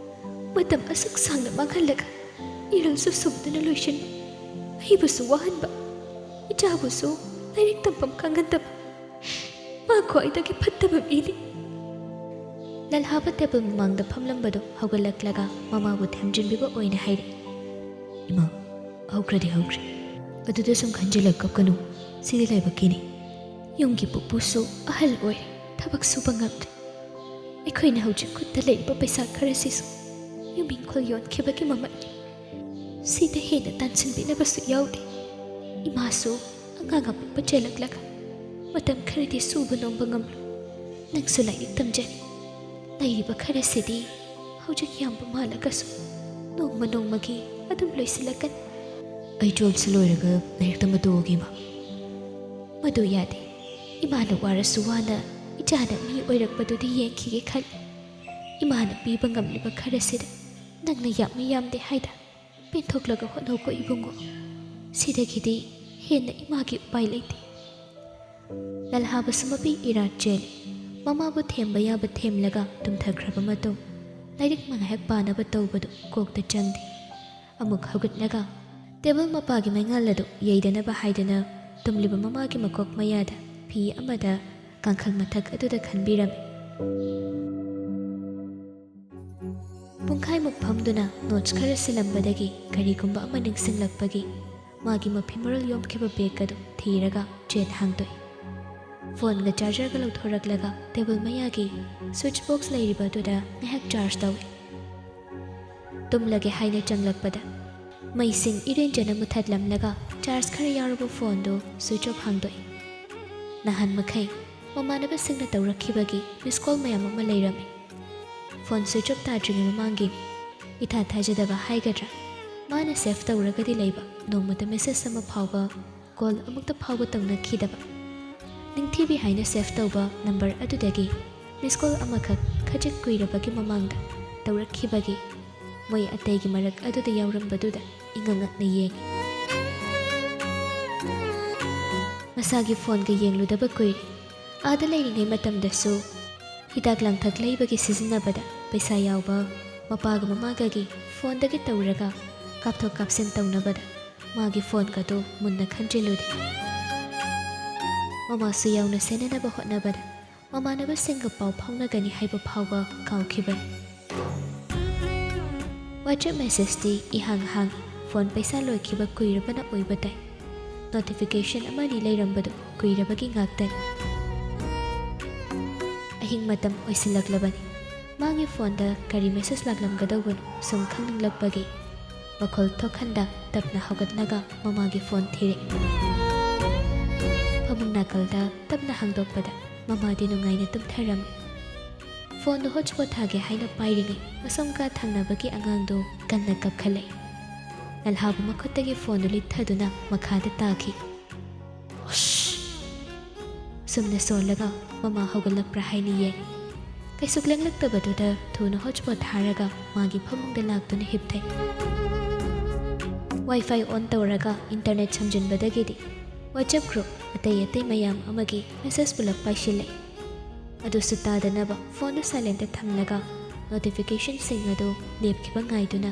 ꯃꯇꯝ ꯑꯁꯨꯛ ꯁꯥꯡꯅ ꯃꯥꯡꯍꯜꯂꯒ ꯏꯔꯜꯁꯨ ꯁꯨꯝꯗꯨꯅ ꯂꯣꯏꯁꯤꯟꯕ, ꯑꯩꯕꯨꯁꯨ ꯋꯥꯍꯟꯕ, ꯏꯆꯥꯕꯨꯁꯨ ꯂꯥꯏꯔꯤꯛ ꯇꯝꯐꯝ ꯈꯪꯍꯟꯗꯕ꯫ ꯃꯥ ꯈ꯭ꯋꯥꯏꯗꯒꯤ ꯐꯠꯇꯕ ꯃꯤꯅꯤ꯫ ꯂꯜꯍꯥꯕ table ꯃꯃꯥꯡꯗ ꯐꯝꯂꯝꯕꯗꯨ ꯍꯧꯒꯠꯂꯛꯂꯒ ꯃꯃꯥꯕꯨ ꯊꯦꯝꯖꯤꯟꯕꯤꯕ ꯑꯣꯏꯅ ꯍꯥꯏꯔꯛꯏ꯫ ꯏꯃꯥ, ꯍꯧꯈ꯭ꯔꯗꯤ ꯍꯧꯈ꯭ꯔꯦ꯫ ꯑꯗꯨꯗ ꯁꯨꯝ ꯈꯟꯖꯤꯜꯂꯒ ꯀꯞꯀꯅꯨ꯫ ꯁꯤꯗꯤ ꯂꯥꯏꯕꯛꯀꯤꯅꯤ꯫ ꯌꯨꯝꯒꯤ ꯄꯨꯄꯨꯁꯨ ꯑꯍꯜ ꯑꯣꯏꯔꯦ, ꯊꯕꯛ ꯁꯨꯕ ꯉꯝꯗ꯭ꯔꯦ꯫ ꯑꯩꯈꯣꯏꯅ ꯍꯧꯖꯤꯛ ꯈꯨꯠꯇ ꯂꯩꯔꯤꯕ ꯄꯩꯁꯥ ꯈꯔꯁꯤꯁꯨ ꯌꯨꯝ ꯏꯪꯈꯣꯜ ꯌꯣꯟꯈꯤꯕꯒꯤ ꯃꯃꯜꯅꯤ꯫ ꯁꯤꯗ ꯍꯦꯟꯅ ꯇꯥꯟꯁꯤꯟꯕꯤꯅꯕꯁꯨ ꯌꯥꯎꯗꯦ꯫ ꯏꯃꯥꯁꯨ ꯑꯉꯥꯡ ꯑꯄꯤꯛꯄ ꯆꯦꯜꯂꯛꯂꯒ ꯃꯇꯝ ꯈꯔꯗꯤ ꯁꯨꯕ ꯅꯣꯝꯕ ꯉꯝꯂꯣꯏ꯫ ꯅꯪꯁꯨ ꯂꯥꯏꯔꯤꯛ ꯇꯝꯖꯅꯤ꯫ ꯂꯩꯔꯤꯕ ꯈꯔꯁꯤꯗꯤ ꯍꯧꯖꯤꯛ ꯌꯥꯝꯕ ꯃꯥꯜꯂꯒꯁꯨ ꯅꯣꯡꯃ ꯅꯣꯡꯃꯒꯤ ꯑꯗꯨꯝ ꯂꯣꯏꯁꯤꯜꯂꯛꯀꯅꯤ꯫ ꯑꯩ ꯇꯨꯋꯦꯜꯐꯁꯤ ꯂꯣꯏꯔꯒ ꯂꯥꯏꯔꯤꯛ ꯇꯝꯕ ꯇꯣꯛꯑꯒꯦ, ꯏꯃꯥ꯫ ꯃꯗꯨ ꯌꯥꯗꯦ꯫ ꯏꯃꯥꯅ ꯋꯥꯔꯁꯨ ꯋꯥꯅ ꯏꯆꯥꯅ ꯃꯤ ꯑꯣꯏꯔꯛꯄꯗꯨꯗꯤ ꯌꯦꯡꯈꯤꯒꯦ ꯈꯜꯂꯤ꯫ ꯏꯃꯥꯅ ꯄꯤꯕ ꯉꯝꯂꯤꯕ ꯈꯔꯁꯤꯗ ꯅꯪꯅ ꯌꯥꯝꯃꯤ ꯌꯥꯝꯗꯦ ꯍꯥꯏꯗ ꯄꯦꯟꯊꯣꯛꯂꯒ ꯍꯣꯠꯅꯧꯀꯣ ꯏꯕꯨꯡꯉꯣ꯫ ꯁꯤꯗꯒꯤꯗꯤ ꯍꯦꯟꯅ ꯏꯃꯥꯒꯤ ꯎꯄꯥꯏ ꯂꯩꯇꯦ꯫ ꯂꯜꯍꯥꯕꯁꯨ ꯃꯄꯤ ꯏꯔꯥꯠ ꯆꯦꯜꯂꯤ꯫ ꯃꯃꯥꯕꯨ ꯊꯦꯝꯕ ꯌꯥꯕ ꯊꯦꯝꯂꯒ ꯇꯨꯝꯊꯈ꯭ꯔꯕ ꯃꯇꯨꯡ, ꯂꯥꯏꯔꯤꯛ ꯉꯥꯏꯍꯥꯛ ꯄꯥꯅꯕ ꯇꯧꯕꯗꯨ ꯀꯣꯛꯇ ꯆꯪꯗꯦ꯫ ꯑꯃꯨꯛ ꯍꯧꯒꯠꯂꯒ ꯇꯦꯕꯜ ꯃꯄꯥꯒꯤ ꯃꯩꯉꯥꯜ ꯑꯗꯨ ꯌꯩꯗꯅꯕ ꯍꯥꯏꯗꯨꯅ ꯇꯨꯝꯂꯤꯕ ꯃꯃꯥꯒꯤ ꯃꯀꯣꯛ ꯃꯌꯥꯗ ꯐꯤ ꯑꯃꯗ ꯀꯥꯡꯈꯜ ꯃꯊꯛ ꯑꯗꯨꯗ ꯈꯟꯕꯤꯔꯝꯃꯤ꯫ ꯄꯨꯡꯈꯥꯏꯃꯨꯛ ꯐꯝꯗꯨꯅ ꯅꯣꯠꯁ ꯈꯔ ꯁꯤꯜꯂꯝꯕꯗꯒꯤ ꯀꯔꯤꯒꯨꯝꯕ ꯑꯃ ꯅꯤꯡꯁꯤꯡꯂꯛꯄꯒꯤ ꯃꯥꯒꯤ ꯃꯐꯤ ꯃꯔꯣꯜ ꯌꯣꯝꯈꯤꯕ ꯕꯦꯒ ꯑꯗꯨ ꯊꯤꯔꯒ ꯆꯦꯠ ꯍꯥꯡꯗꯣꯛꯏ꯫ ꯐꯣꯟꯒ ꯆꯥꯔꯖꯔꯒ ꯂꯧꯊꯣꯔꯛꯂꯒ ꯇꯦꯕꯜ ꯃꯌꯥꯒꯤ ꯁ꯭ꯋꯤꯆ ꯕꯣꯛꯁ ꯂꯩꯔꯤꯕ ꯑꯗꯨꯗ ꯉꯥꯏꯍꯥꯛ ꯆꯥꯔꯖ ꯇꯧꯏ꯫ ꯇꯨꯝꯂꯒꯦ ꯍꯥꯏꯅ ꯆꯪꯂꯛꯄꯗ ꯃꯩꯁꯤꯡ ꯏꯔꯦꯟꯖꯅ ꯃꯨꯊꯠꯂꯝꯂꯒ ꯆꯥꯔꯖ ꯈꯔ ꯌꯥꯎꯔꯕ ꯐꯣꯟꯗꯨ ꯁ꯭ꯋꯤꯆ ꯑꯣꯐ ꯍꯥꯡꯗꯣꯛꯏ꯫ ꯅꯍꯥꯟ ꯃꯈꯩ ꯃꯃꯥꯟꯅꯕꯁꯤꯡꯅ ꯇꯧꯔꯛꯈꯤꯕꯒꯤ ꯃꯤꯁ ꯀꯣꯜ ꯃꯌꯥꯝ ꯑꯃ ꯂꯩꯔꯝꯃꯤ꯫ ꯐꯣꯟ ꯁ꯭ꯋꯤꯆ ꯑꯣꯐ ꯇꯥꯗ꯭ꯔꯤꯉꯩ ꯃꯃꯥꯡꯒꯤꯅꯤ꯫ ꯏꯊꯥ ꯊꯥꯖꯗꯕ ꯍꯥꯏꯒꯗ꯭ꯔꯥ, ꯃꯥꯅ ꯁꯦꯚ ꯇꯧꯔꯒꯗꯤ ꯂꯩꯕ ꯅꯣꯡꯃꯇ ꯃꯦꯁꯦꯖ ꯑꯃ ꯐꯥꯎꯕ ꯀꯣꯜ ꯑꯃꯨꯛꯇ ꯐꯥꯎꯕ ꯇꯧꯅꯈꯤꯗꯕ꯫ ꯅꯤꯡꯊꯤꯕꯤ ꯍꯥꯏꯅ ꯁꯦꯚ ꯇꯧꯕ ꯅꯝꯕꯔ ꯑꯗꯨꯗꯒꯤ ꯃꯤꯁ ꯀꯣꯜ ꯑꯃꯈꯛ ꯈꯖꯤꯛ ꯀꯨꯏꯔꯕꯒꯤ ꯃꯃꯥꯡꯗ ꯇꯧꯔꯛꯈꯤꯕꯒꯤ ꯃꯣꯏ ꯑꯇꯩꯒꯤ ꯃꯔꯛ ꯑꯗꯨꯗ ꯌꯥꯎꯔꯝꯕꯗꯨꯗ ꯏꯉꯛ ꯉꯛꯅ ꯌꯦꯡꯏ꯫ ꯃꯁꯥꯒꯤ ꯐꯣꯟꯒ ꯌꯦꯡꯂꯨꯗꯕ ꯀꯨꯏꯔꯦ꯫ ꯑꯥꯗ ꯂꯩꯔꯤꯉꯩ ꯃꯇꯝꯗꯁꯨ ꯍꯤꯗꯥꯛ ꯂꯥꯡꯊꯛ ꯂꯩꯕꯒꯤ ꯁꯤꯖꯤꯟꯅꯕꯗ ꯄꯩꯁꯥ ꯌꯥꯎꯕ ꯃꯄꯥꯒ ꯃꯃꯥꯒꯒꯤ ꯐꯣꯟꯗꯒꯤ ꯇꯧꯔꯒ ꯀꯥꯞꯊꯣꯛ ꯀꯥꯞꯁꯤꯟ ꯇꯧꯅꯕꯗ ꯃꯥꯒꯤ ꯐꯣꯟꯒꯗꯨ ꯃꯨꯟꯅ ꯈꯟꯖꯤꯜꯂꯨꯗꯦ꯫ ꯃꯃꯥꯁꯨ ꯌꯥꯎꯅ ꯁꯦꯟꯅꯅꯕ ꯍꯣꯠꯅꯕꯗ ꯃꯃꯥꯟꯅꯕꯁꯤꯡꯒ ꯄꯥꯎ ꯐꯥꯎꯅꯒꯅꯤ ꯍꯥꯏꯕ ꯐꯥꯎꯕ ꯀꯥꯎꯈꯤꯕꯅꯤ꯫ WhatsApp ꯃꯦꯁꯦꯖꯇꯤ ꯏꯍꯥꯡ ꯍꯥꯡꯏ꯫ ꯐꯣꯟ ꯄꯩꯁꯥ ꯂꯣꯏꯈꯤꯕ ꯀꯨꯏꯔꯕꯅ ꯑꯣꯏꯕ ꯇꯥꯏ꯫ ꯅꯣꯇꯤꯐꯤꯀꯦꯁꯟ ꯑꯃꯅꯤ ꯂꯩꯔꯝꯕꯗꯨ ꯀꯨꯏꯔꯕꯒꯤ ꯉꯥꯛꯇꯅꯤ꯫ ꯑꯍꯤꯡ ꯃꯇꯝ ꯑꯣꯏꯁꯤꯜꯂꯛꯂꯕꯅꯤ꯫ ꯃꯥꯒꯤ ꯐꯣꯟꯗ ꯀꯔꯤ ꯃꯦꯁꯦꯖ ꯂꯥꯛꯂꯝꯒꯗꯧꯕꯅꯣ ꯁꯨꯝ ꯈꯪꯅꯤꯡꯂꯛꯄꯒꯤ ꯃꯈꯣꯜ ꯊꯣꯛꯍꯟꯗ ꯇꯞꯅ ꯍꯧꯒꯠꯂꯒ ꯃꯃꯥꯒꯤ ꯐꯣꯟ ꯊꯤꯔꯦ꯫ ꯐꯃꯨꯡ ꯅꯥꯀꯜꯗ ꯇꯞꯅ ꯍꯥꯡꯗꯣꯛꯄꯗ ꯃꯃꯥꯗꯤ ꯅꯨꯡꯉꯥꯏꯅ ꯇꯨꯝꯊꯔꯝꯃꯤ꯫ ꯐꯣꯟꯗꯨ ꯍꯣꯠꯁꯄꯣꯠ ꯊꯥꯒꯦ ꯍꯥꯏꯅ ꯄꯥꯏꯔꯤꯉꯩ, ꯃꯁꯝ ꯀꯥ ꯊꯪꯅꯕꯒꯤ ꯑꯉꯥꯡꯗꯨ ꯀꯟꯅ ꯀꯞꯈꯠꯂꯛꯏ꯫ ꯂꯜꯍꯥꯕ ꯃꯈꯨꯠꯇꯒꯤ ꯐꯣꯟꯗꯨ ꯂꯤꯠꯊꯗꯨꯅ ꯃꯈꯥꯗ ꯇꯥꯈꯤ꯫ "ꯍꯨꯁ!" ꯁꯨꯝꯅ ꯁꯣꯜꯂꯒ ꯃꯃꯥ ꯍꯧꯒꯠꯂꯛꯄ꯭ꯔꯥ ꯍꯥꯏꯅ ꯌꯦꯡ꯫ ꯀꯩꯁꯨ ꯂꯦꯡꯂꯛꯇꯕꯗꯨꯗ ꯊꯨꯅ ꯍꯣꯠꯁꯄꯣꯠ ꯊꯥꯔꯒ ꯃꯥꯒꯤ ꯐꯃꯨꯡꯗ ꯂꯥꯛꯇꯨꯅ ꯍꯤꯞꯊꯩ꯫ ꯋꯥꯏꯐꯥꯏ ꯑꯣꯟ ꯇꯧꯔꯒ ꯏꯟꯇꯔꯅꯦꯠ ꯁꯝꯖꯤꯟꯕꯗꯒꯤꯗꯤ WhatsApp ꯒ꯭ꯔꯨꯞ ꯑꯇꯩ ꯑꯇꯩ ꯃꯌꯥꯝ ꯑꯃꯒꯤ ꯃꯦꯁꯦꯖ ꯄꯨꯂꯞ ꯄꯥꯏꯁꯤꯜꯂꯦ꯫ ꯑꯗꯨꯁꯨ ꯇꯥꯗꯅꯕ ꯐꯣꯟꯗꯨ ꯁꯥꯏꯂꯦꯟꯇ ꯊꯝꯂꯒ ꯅꯣꯇꯤꯐꯤꯀꯦꯁꯟꯁꯤꯡ ꯑꯗꯨ ꯂꯦꯞꯈꯤꯕ ꯉꯥꯏꯗꯨꯅ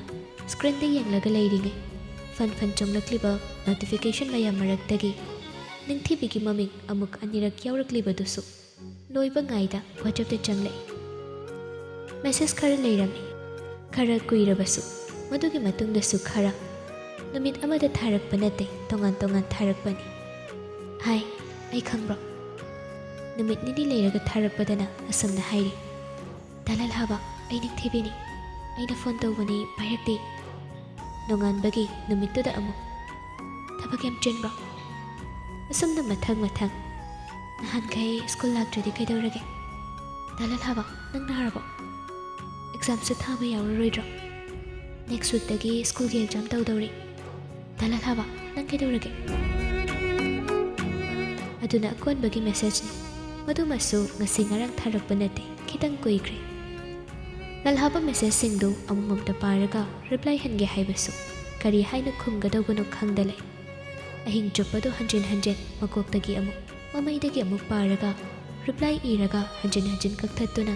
ꯁ꯭ꯀ꯭ꯔꯤꯟꯗ ꯌꯦꯡꯂꯒ ꯂꯩꯔꯤꯉꯩ, ꯐꯟ ꯐꯟ ꯆꯣꯡꯂꯛꯂꯤꯕ ꯅꯣꯇꯤꯐꯤꯀꯦꯁꯟ ꯃꯌꯥꯝ ꯃꯔꯛꯇꯒꯤ ꯅꯤꯡꯊꯤꯕꯤꯒꯤ ꯃꯃꯤꯡ ꯑꯃꯨꯛ ꯑꯅꯤꯔꯛ ꯌꯥꯎꯔꯛꯂꯤꯕꯗꯨꯁꯨ ꯂꯣꯏꯕ ꯉꯥꯏꯗ WhatsApp ꯇ ꯆꯪꯂꯛꯏ꯫ ꯃꯦꯁꯦꯖ ꯈꯔ ꯂꯩꯔꯝꯃꯤ, ꯈꯔ ꯀꯨꯏꯔꯕꯁꯨ, ꯃꯗꯨꯒꯤ ꯃꯇꯨꯡꯗꯁꯨ ꯈꯔ꯫ ꯅꯨꯃꯤꯠ ꯑꯃꯗ ꯊꯥꯔꯛꯄ ꯅꯠꯇꯦ, ꯇꯣꯉꯥꯟ ꯇꯣꯉꯥꯟ ꯊꯥꯔꯛꯄꯅꯤ꯫ "ꯍꯥꯏ, ꯑꯩ ꯈꯪꯕ꯭ꯔꯣ?" ꯅꯨꯃꯤꯠ ꯅꯤꯅꯤ ꯂꯩꯔꯒ ꯊꯥꯔꯛꯄꯗꯅ ꯑꯁꯨꯝꯅ ꯍꯥꯏꯔꯤ, "ꯗꯥ ꯂꯜꯍꯥꯕ, ꯑꯩ ꯅꯤꯡꯊꯤꯕꯤꯅꯤ꯫ ꯑꯩꯅ ꯐꯣꯟ ꯇꯧꯕꯅꯤ, ꯄꯥꯏꯔꯛꯇꯦ"꯫ ꯅꯣꯡꯉꯥꯟꯕꯒꯤ ꯅꯨꯃꯤꯠꯇꯨꯗ ꯑꯃꯨꯛ, "ꯊꯕꯛ ꯌꯥꯝ ꯆꯤꯟꯕ꯭ꯔꯣ?" ꯑꯁꯨꯝꯅ ꯃꯊꯪ ꯃꯊꯪ꯫ "ꯅꯍꯥꯟꯈꯩ ꯁ꯭ꯀꯨꯜ ꯂꯥꯛꯇ꯭ꯔꯗꯤ ꯀꯩꯗꯧꯔꯒꯦ? ꯗꯥ ꯂꯜꯍꯥꯕ, ꯅꯪ ꯅꯥꯔꯕꯣ? ꯑꯦꯛꯖꯥꯝꯁꯨ ꯊꯥꯕ ꯌꯥꯎꯔꯔꯣꯏꯗ꯭ꯔꯣ? ꯅꯦꯛꯁ ꯋꯤꯛꯇꯒꯤ ꯁ꯭ꯀꯨꯜꯒꯤ ꯑꯦꯛꯖꯥꯝ ꯇꯧꯗꯧꯔꯤ꯫ ꯗꯥ ꯂꯜꯍꯥꯕ, ꯅꯪ ꯀꯩꯗꯧꯔꯒꯦ?" ꯑꯗꯨꯅ ꯑꯀꯣꯟꯕꯒꯤ ꯃꯦꯁꯦꯖꯅꯤ꯫ ꯃꯗꯨꯃꯁꯨ ꯉꯁꯤ ꯉꯔꯥꯡ ꯊꯥꯔꯛꯄ ꯅꯠꯇꯦ, ꯈꯤꯇꯪ ꯀꯨꯏꯈ꯭ꯔꯦ꯫ ꯂꯜꯍꯥꯕ ꯃꯦꯁꯦꯖꯁꯤꯡꯗꯨ ꯑꯃꯃꯝꯇ ꯄꯥꯔꯒ ꯔꯤꯄ꯭ꯂꯥꯏ ꯍꯟꯒꯦ ꯍꯥꯏꯕꯁꯨ ꯀꯔꯤ ꯍꯥꯏꯅ ꯈꯨꯝꯒꯗꯧꯕꯅꯣ ꯈꯪꯗ ꯂꯩ꯫ ꯑꯍꯤꯡ ꯆꯨꯞꯄꯗꯨ ꯍꯟꯖꯤꯟ ꯍꯟꯖꯤꯟ ꯃꯀꯣꯛꯇꯒꯤ ꯑꯃꯨꯛ, ꯃꯃꯩꯗꯒꯤ ꯑꯃꯨꯛ ꯄꯥꯔꯒ, ꯔꯤꯄ꯭ꯂꯥꯏ ꯏꯔꯒ ꯍꯟꯖꯤꯟ ꯍꯟꯖꯤꯟ ꯀꯛꯊꯠꯇꯨꯅ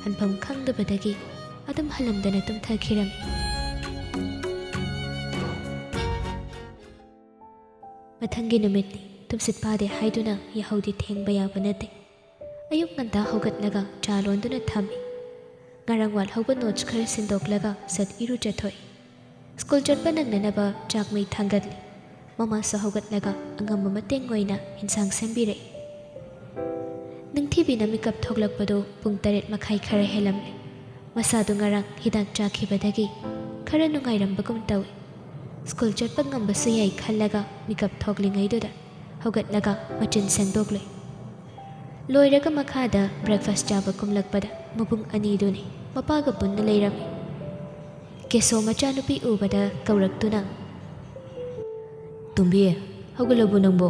ꯍꯟꯐꯝ ꯈꯪꯗꯕꯗꯒꯤ ꯑꯗꯨꯝ ꯍꯜꯂꯝꯗꯅ ꯇꯨꯝꯊꯈꯤꯔꯝꯃꯤ꯫ ꯃꯊꯪꯒꯤ ꯅꯨꯃꯤꯠꯅꯤ꯫ ꯇꯨꯝꯁꯤꯠ ꯐꯥꯗꯦ ꯍꯥꯏꯗꯨꯅ ꯌꯥꯍꯧꯗꯤ ꯊꯦꯡꯕ ꯌꯥꯕ ꯅꯠꯇꯦ꯫ ꯑꯌꯨꯛ ꯉꯟꯇꯥ ꯍꯧꯒꯠꯂꯒ ꯆꯥ ꯂꯣꯟꯗꯨꯅ ꯊꯝꯃꯤ꯫ ꯉꯔꯥꯡ ꯋꯥꯠꯍꯧꯕ ꯅꯣꯠꯁ ꯈꯔ ꯁꯤꯟꯗꯣꯛꯂꯒ ꯁꯠ ꯏꯔꯨꯖꯊꯣꯛꯏ꯫ ꯁ꯭ꯀꯨꯜ ꯆꯠꯄ ꯅꯪꯅꯅꯕ ꯆꯥꯛ ꯃꯩ ꯊꯥꯡꯒꯠꯂꯤ꯫ ꯃꯃꯥꯁꯨ ꯍꯧꯒꯠꯂꯒ ꯑꯉꯝꯕ ꯃꯇꯦꯡ ꯑꯣꯏꯅ ꯏꯟꯁꯥꯡ ꯁꯦꯝꯕꯤꯔꯛꯏ꯫ ꯅꯤꯡꯊꯤꯕꯤꯅ ꯃꯤꯀꯞ ꯊꯣꯛꯂꯛꯄꯗꯨ ꯄꯨꯡ ꯇꯔꯦꯠ ꯃꯈꯥꯏ ꯈꯔ ꯍꯦꯜꯂꯝꯂꯦ꯫ ꯃꯁꯥꯗꯨ ꯉꯔꯥꯡ ꯍꯤꯗꯥꯛ ꯆꯥꯈꯤꯕꯗꯒꯤ ꯈꯔ ꯅꯨꯡꯉꯥꯏꯔꯝꯕꯒꯨꯝ ꯇꯧꯏ꯫ ꯁ꯭ꯀꯨꯜ ꯆꯠꯄ ꯉꯝꯕꯁꯨ ꯌꯥꯏ ꯈꯜꯂꯒ ꯃꯤꯀꯞ ꯊꯣꯛꯂꯤꯉꯩꯗꯨꯗ ꯍꯧꯒꯠꯂꯒ ꯃꯆꯤꯟ ꯁꯦꯡꯗꯣꯛꯂꯨꯏ꯫ ꯂꯣꯏꯔꯒ ꯃꯈꯥꯗ breakfast ꯆꯥꯕ ꯀꯨꯝꯂꯛꯄꯗ ꯃꯕꯨꯡ ꯑꯅꯤꯗꯨꯅꯤ ꯃꯄꯥꯒ ꯄꯨꯟꯅ ꯂꯩꯔꯝꯃꯤ꯫ ꯀꯦꯁꯣ ꯃꯆꯥꯅꯨꯄꯤ ꯎꯕꯗ ꯀꯧꯔꯛꯇꯨꯅ, "ꯇꯣꯝꯕꯤ, ꯍꯧꯒꯠꯂꯕꯣ ꯅꯪꯕꯣ?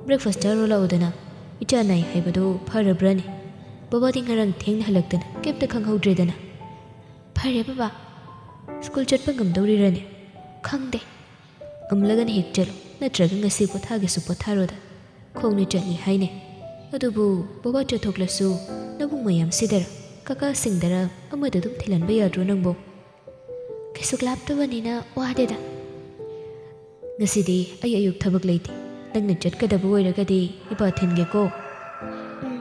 Breakfast ꯆꯥꯔꯨ ꯂꯥꯛꯎꯗꯅ꯫ ꯏꯆꯥ ꯅꯥꯏ ꯍꯥꯏꯕꯗꯨ ꯐꯔꯕ꯭ꯔꯅꯦ? ꯕꯕꯥꯗꯤ ꯉꯔꯥꯡ ꯊꯦꯡꯅ ꯍꯜꯂꯛꯇꯅ ꯀꯩꯝꯇ ꯈꯪꯍꯧꯗ꯭ꯔꯦꯗꯅ꯫" "ꯐꯔꯦ ꯕꯕꯥ꯫ ꯁ꯭ꯀꯨꯜ ꯆꯠꯄ ꯉꯝꯗꯧꯔꯤꯔꯅꯦ?" "ꯈꯪꯗꯦ꯫" "ꯉꯝꯂꯒꯅ ꯍꯦꯛ ꯆꯠꯂꯣ, ꯅꯠꯇ꯭ꯔꯒ ꯉꯁꯤ ꯄꯣꯊꯥꯒꯦꯁꯨ ꯄꯣꯊꯥꯔꯣꯗ꯫ ꯈꯣꯡꯅ ꯆꯠꯂꯤ ꯍꯥꯏꯅꯦ꯫ ꯑꯗꯨꯕꯨ ꯕꯕꯥ ꯆꯠꯊꯣꯛꯂꯁꯨ ꯅꯕꯨꯡ ꯃꯌꯥꯝꯁꯤꯗꯔ, ꯀꯀꯥꯁꯤꯡꯗꯔ ꯑꯃꯗ ꯑꯗꯨꯝ ꯊꯤꯜꯍꯟꯕ ꯌꯥꯗ꯭ꯔꯣ ꯅꯪꯕꯣ?" "ꯀꯩꯁꯨ ꯂꯥꯞꯇꯕꯅꯤꯅ ꯋꯥꯗꯦꯗ꯫" "ꯉꯁꯤꯗꯤ ꯑꯩ ꯑꯌꯨꯛ ꯊꯕꯛ ꯂꯩꯇꯦ꯫ ꯅꯪꯅ ꯆꯠꯀꯗꯕ ꯑꯣꯏꯔꯒꯗꯤ ꯏꯄꯥ ꯊꯤꯟꯒꯦꯀꯣ꯫" "ꯎꯝ꯫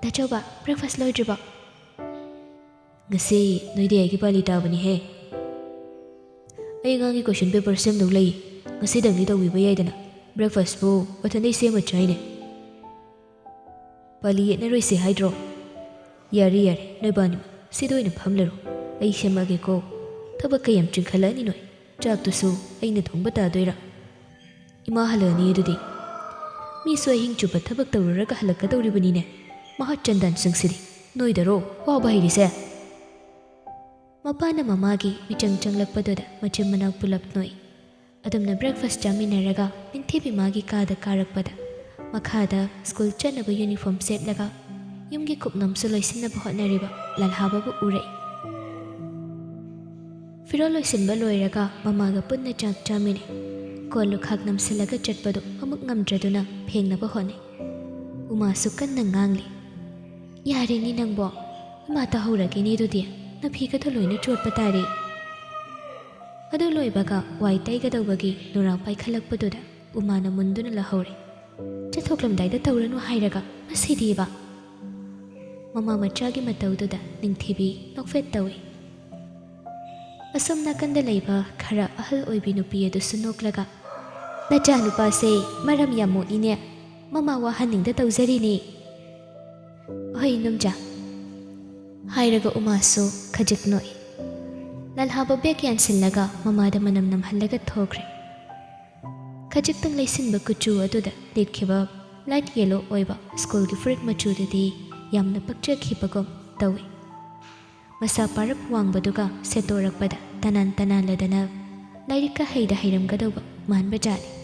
ꯗꯥ ꯆꯧꯕ, breakfast ꯂꯣꯏꯗ꯭ꯔꯤꯕꯣ?" "ꯉꯁꯤ ꯅꯣꯏꯗꯤ ꯑꯩꯒꯤ ꯄꯥꯂꯤ ꯇꯥꯕꯅꯤꯍꯦ꯫ ꯑꯩ ꯑꯉꯥꯡꯒꯤ question paper ꯁꯦꯝꯗꯧ ꯂꯩ꯫ ꯉꯁꯤꯗꯪꯗꯤ ꯇꯧꯕꯤꯕ ꯌꯥꯏꯗꯅ꯫ Breakfastꯄꯨ ꯃꯊꯟꯇꯩ ꯁꯦꯝꯃ ꯆꯥꯏꯅꯦ꯫" "ꯄꯥꯂꯤ ꯌꯦꯠꯅꯔꯣꯏꯁꯦ ꯍꯥꯏꯗ꯭ꯔꯣ? ꯌꯥꯔꯦ, ꯌꯥꯔꯦ, ꯅꯣꯏꯕꯥꯅꯤꯃꯛ ꯁꯤꯗ ꯑꯣꯏꯅ ꯐꯝꯂꯔꯣ꯫ ꯑꯩ ꯁꯦꯝꯃꯛꯑꯒꯦꯀꯣ꯫ ꯊꯕꯛ ꯀꯌꯥꯝ ꯆꯤꯟꯈꯠꯂꯛꯑꯅꯤ ꯅꯣꯏ? ꯆꯥꯛꯇꯨꯁꯨ ꯑꯩꯅ ꯊꯣꯡꯕ ꯇꯥꯗꯣꯏꯔꯥ? ꯏꯃꯥ ꯍꯜꯂꯛꯑꯅꯤ ꯑꯗꯨꯗꯤ꯫ ꯃꯤꯁꯨ ꯑꯍꯤꯡ ꯆꯨꯞꯄ ꯊꯕꯛ ꯇꯧꯔꯨꯔꯒ ꯍꯜꯂꯛꯀꯗꯧꯔꯤꯕꯅꯤꯅꯦ꯫ ꯃꯍꯥ ꯆꯟꯗꯥꯟꯁꯤꯡꯁꯤꯗꯤ ꯅꯣꯏꯗꯔꯣ ꯋꯥꯕ ꯍꯩꯔꯤꯁꯦ?" ꯃꯄꯥꯅ ꯃꯃꯥꯒꯤ ꯃꯤꯆꯪ ꯆꯪꯂꯛꯄꯗꯨꯗ ꯃꯆꯤꯟ ꯃꯅꯥꯎ ꯄꯨꯂꯞ ꯅꯣꯛꯏ꯫ ꯑꯗꯨꯝꯅ breakfast ꯆꯥꯃꯤꯟꯅꯔꯒ ꯅꯤꯡꯊꯤꯕꯤ ꯃꯥꯒꯤ ꯀꯥꯗ ꯀꯥꯔꯛꯄꯗ, ꯃꯈꯥꯗ ꯁ꯭ꯀꯨꯜ ꯆꯠꯅꯕ uniform ꯁꯦꯠꯂꯒ ꯌꯨꯝꯒꯤ ꯀꯨꯞꯅꯣꯝꯁꯨ ꯂꯣꯏꯁꯤꯟꯅꯕ ꯍꯣꯠꯅꯔꯤꯕ ꯂꯜꯍꯥꯕꯕꯨ ꯎꯔꯛꯏ꯫ ꯐꯤꯔꯣꯜ ꯂꯣꯏꯁꯤꯟꯕ ꯂꯣꯏꯔꯒ ꯃꯃꯥꯒ ꯄꯨꯟꯅ ꯆꯥꯛ ꯆꯥꯃꯤꯟꯅꯩ꯫ ꯀꯣꯜ ꯂꯨꯈꯥꯛ ꯅꯝꯁꯤꯜꯂꯒ ꯆꯠꯄꯗꯨ ꯑꯃꯨꯛ ꯉꯝꯗ꯭ꯔꯗꯨꯅ ꯐꯦꯡꯅꯕ ꯍꯣꯠꯅꯩ꯫ ꯎꯃꯥꯁꯨ ꯀꯟꯅ ꯉꯥꯡꯂꯤ꯫ "ꯌꯥꯔꯦꯅꯦ ꯅꯪꯕꯣ, ꯏꯃꯥ ꯇꯥꯍꯧꯔꯒꯦꯅꯦ ꯑꯗꯨꯗꯤ꯫ ꯅꯐꯤꯒꯗꯣ ꯂꯣꯏꯅ ꯆꯣꯠꯄ ꯇꯥꯔꯦ꯫" ꯑꯗꯨ ꯂꯣꯏꯕꯒ ꯋꯥꯏ ꯇꯩꯒꯗꯧꯕꯒꯤ ꯅꯨꯔꯥ ꯄꯥꯏꯈꯠꯂꯛꯄꯗꯨꯗ ꯎꯃꯥꯅ ꯃꯨꯟꯗꯨꯅ ꯂꯧꯍꯧꯔꯦ꯫ "ꯆꯠꯊꯣꯛꯂꯝꯗꯥꯏꯗ ꯇꯧꯔꯅꯨ ꯍꯥꯏꯔꯒ ꯃꯁꯤꯗꯤꯕ!" ꯃꯃꯥ ꯃꯆꯥꯒꯤ ꯃꯇꯧꯗꯨꯗ ꯅꯤꯡꯊꯤꯕꯤ ꯅꯣꯛꯐꯦꯠ ꯇꯧꯏ꯫ ꯑꯁꯣꯝ ꯅꯥꯀꯟꯗ ꯂꯩꯕ ꯈꯔ ꯑꯍꯜ ꯑꯣꯏꯕꯤ ꯅꯨꯄꯤ ꯑꯗꯨꯁꯨ ꯅꯣꯛꯂꯒ, "ꯅꯆꯥꯅꯨꯄꯥꯁꯦ ꯃꯔꯝ ꯌꯥꯝ ꯃꯣꯛꯏꯅꯦ꯫ ꯃꯃꯥ ꯋꯥꯍꯟꯅꯤꯡꯗ ꯇꯧꯖꯔꯤꯅꯦ꯫" "ꯍꯣꯏ, ꯏꯅꯣꯝꯆꯥ," ꯍꯥꯏꯔꯒ ꯎꯃꯥꯁꯨ ꯈꯖꯤꯛ ꯅꯣꯛꯏ꯫ ꯂꯜꯍꯥꯕ bag ꯌꯥꯟꯁꯤꯜꯂꯒ ꯃꯃꯥꯗ ꯃꯅꯝ ꯅꯝꯍꯜꯂꯒ ꯊꯣꯛꯈ꯭ꯔꯦ꯫ ꯈꯖꯤꯛꯇꯪ ꯂꯩꯁꯤꯟꯕ ꯀꯨꯆꯨ ꯑꯗꯨꯗ ꯂꯤꯠꯈꯤꯕ ꯂꯥꯏꯠ ꯌꯦꯂꯣ ꯑꯣꯏꯕ ꯁ꯭ꯀꯨꯜꯒꯤ ꯐꯨꯔꯤꯠ ꯃꯆꯨꯗꯨꯗꯤ ꯌꯥꯝꯅ ꯄꯛꯆꯈꯤꯕꯒꯨꯝ ꯇꯧꯏ꯫ ꯃꯁꯥ ꯄꯥꯔꯞ ꯋꯥꯡꯕꯗꯨꯒ ꯁꯦꯠꯇꯣꯔꯛꯄꯗ ꯇꯅꯥꯟ ꯇꯅꯥꯟꯂꯗꯅ ꯂꯥꯏꯔꯤꯛꯀ ꯍꯩꯗ ꯍꯩꯔꯝꯒꯗꯧꯕ ꯃꯥꯟꯕꯖꯥꯠꯅꯤ꯫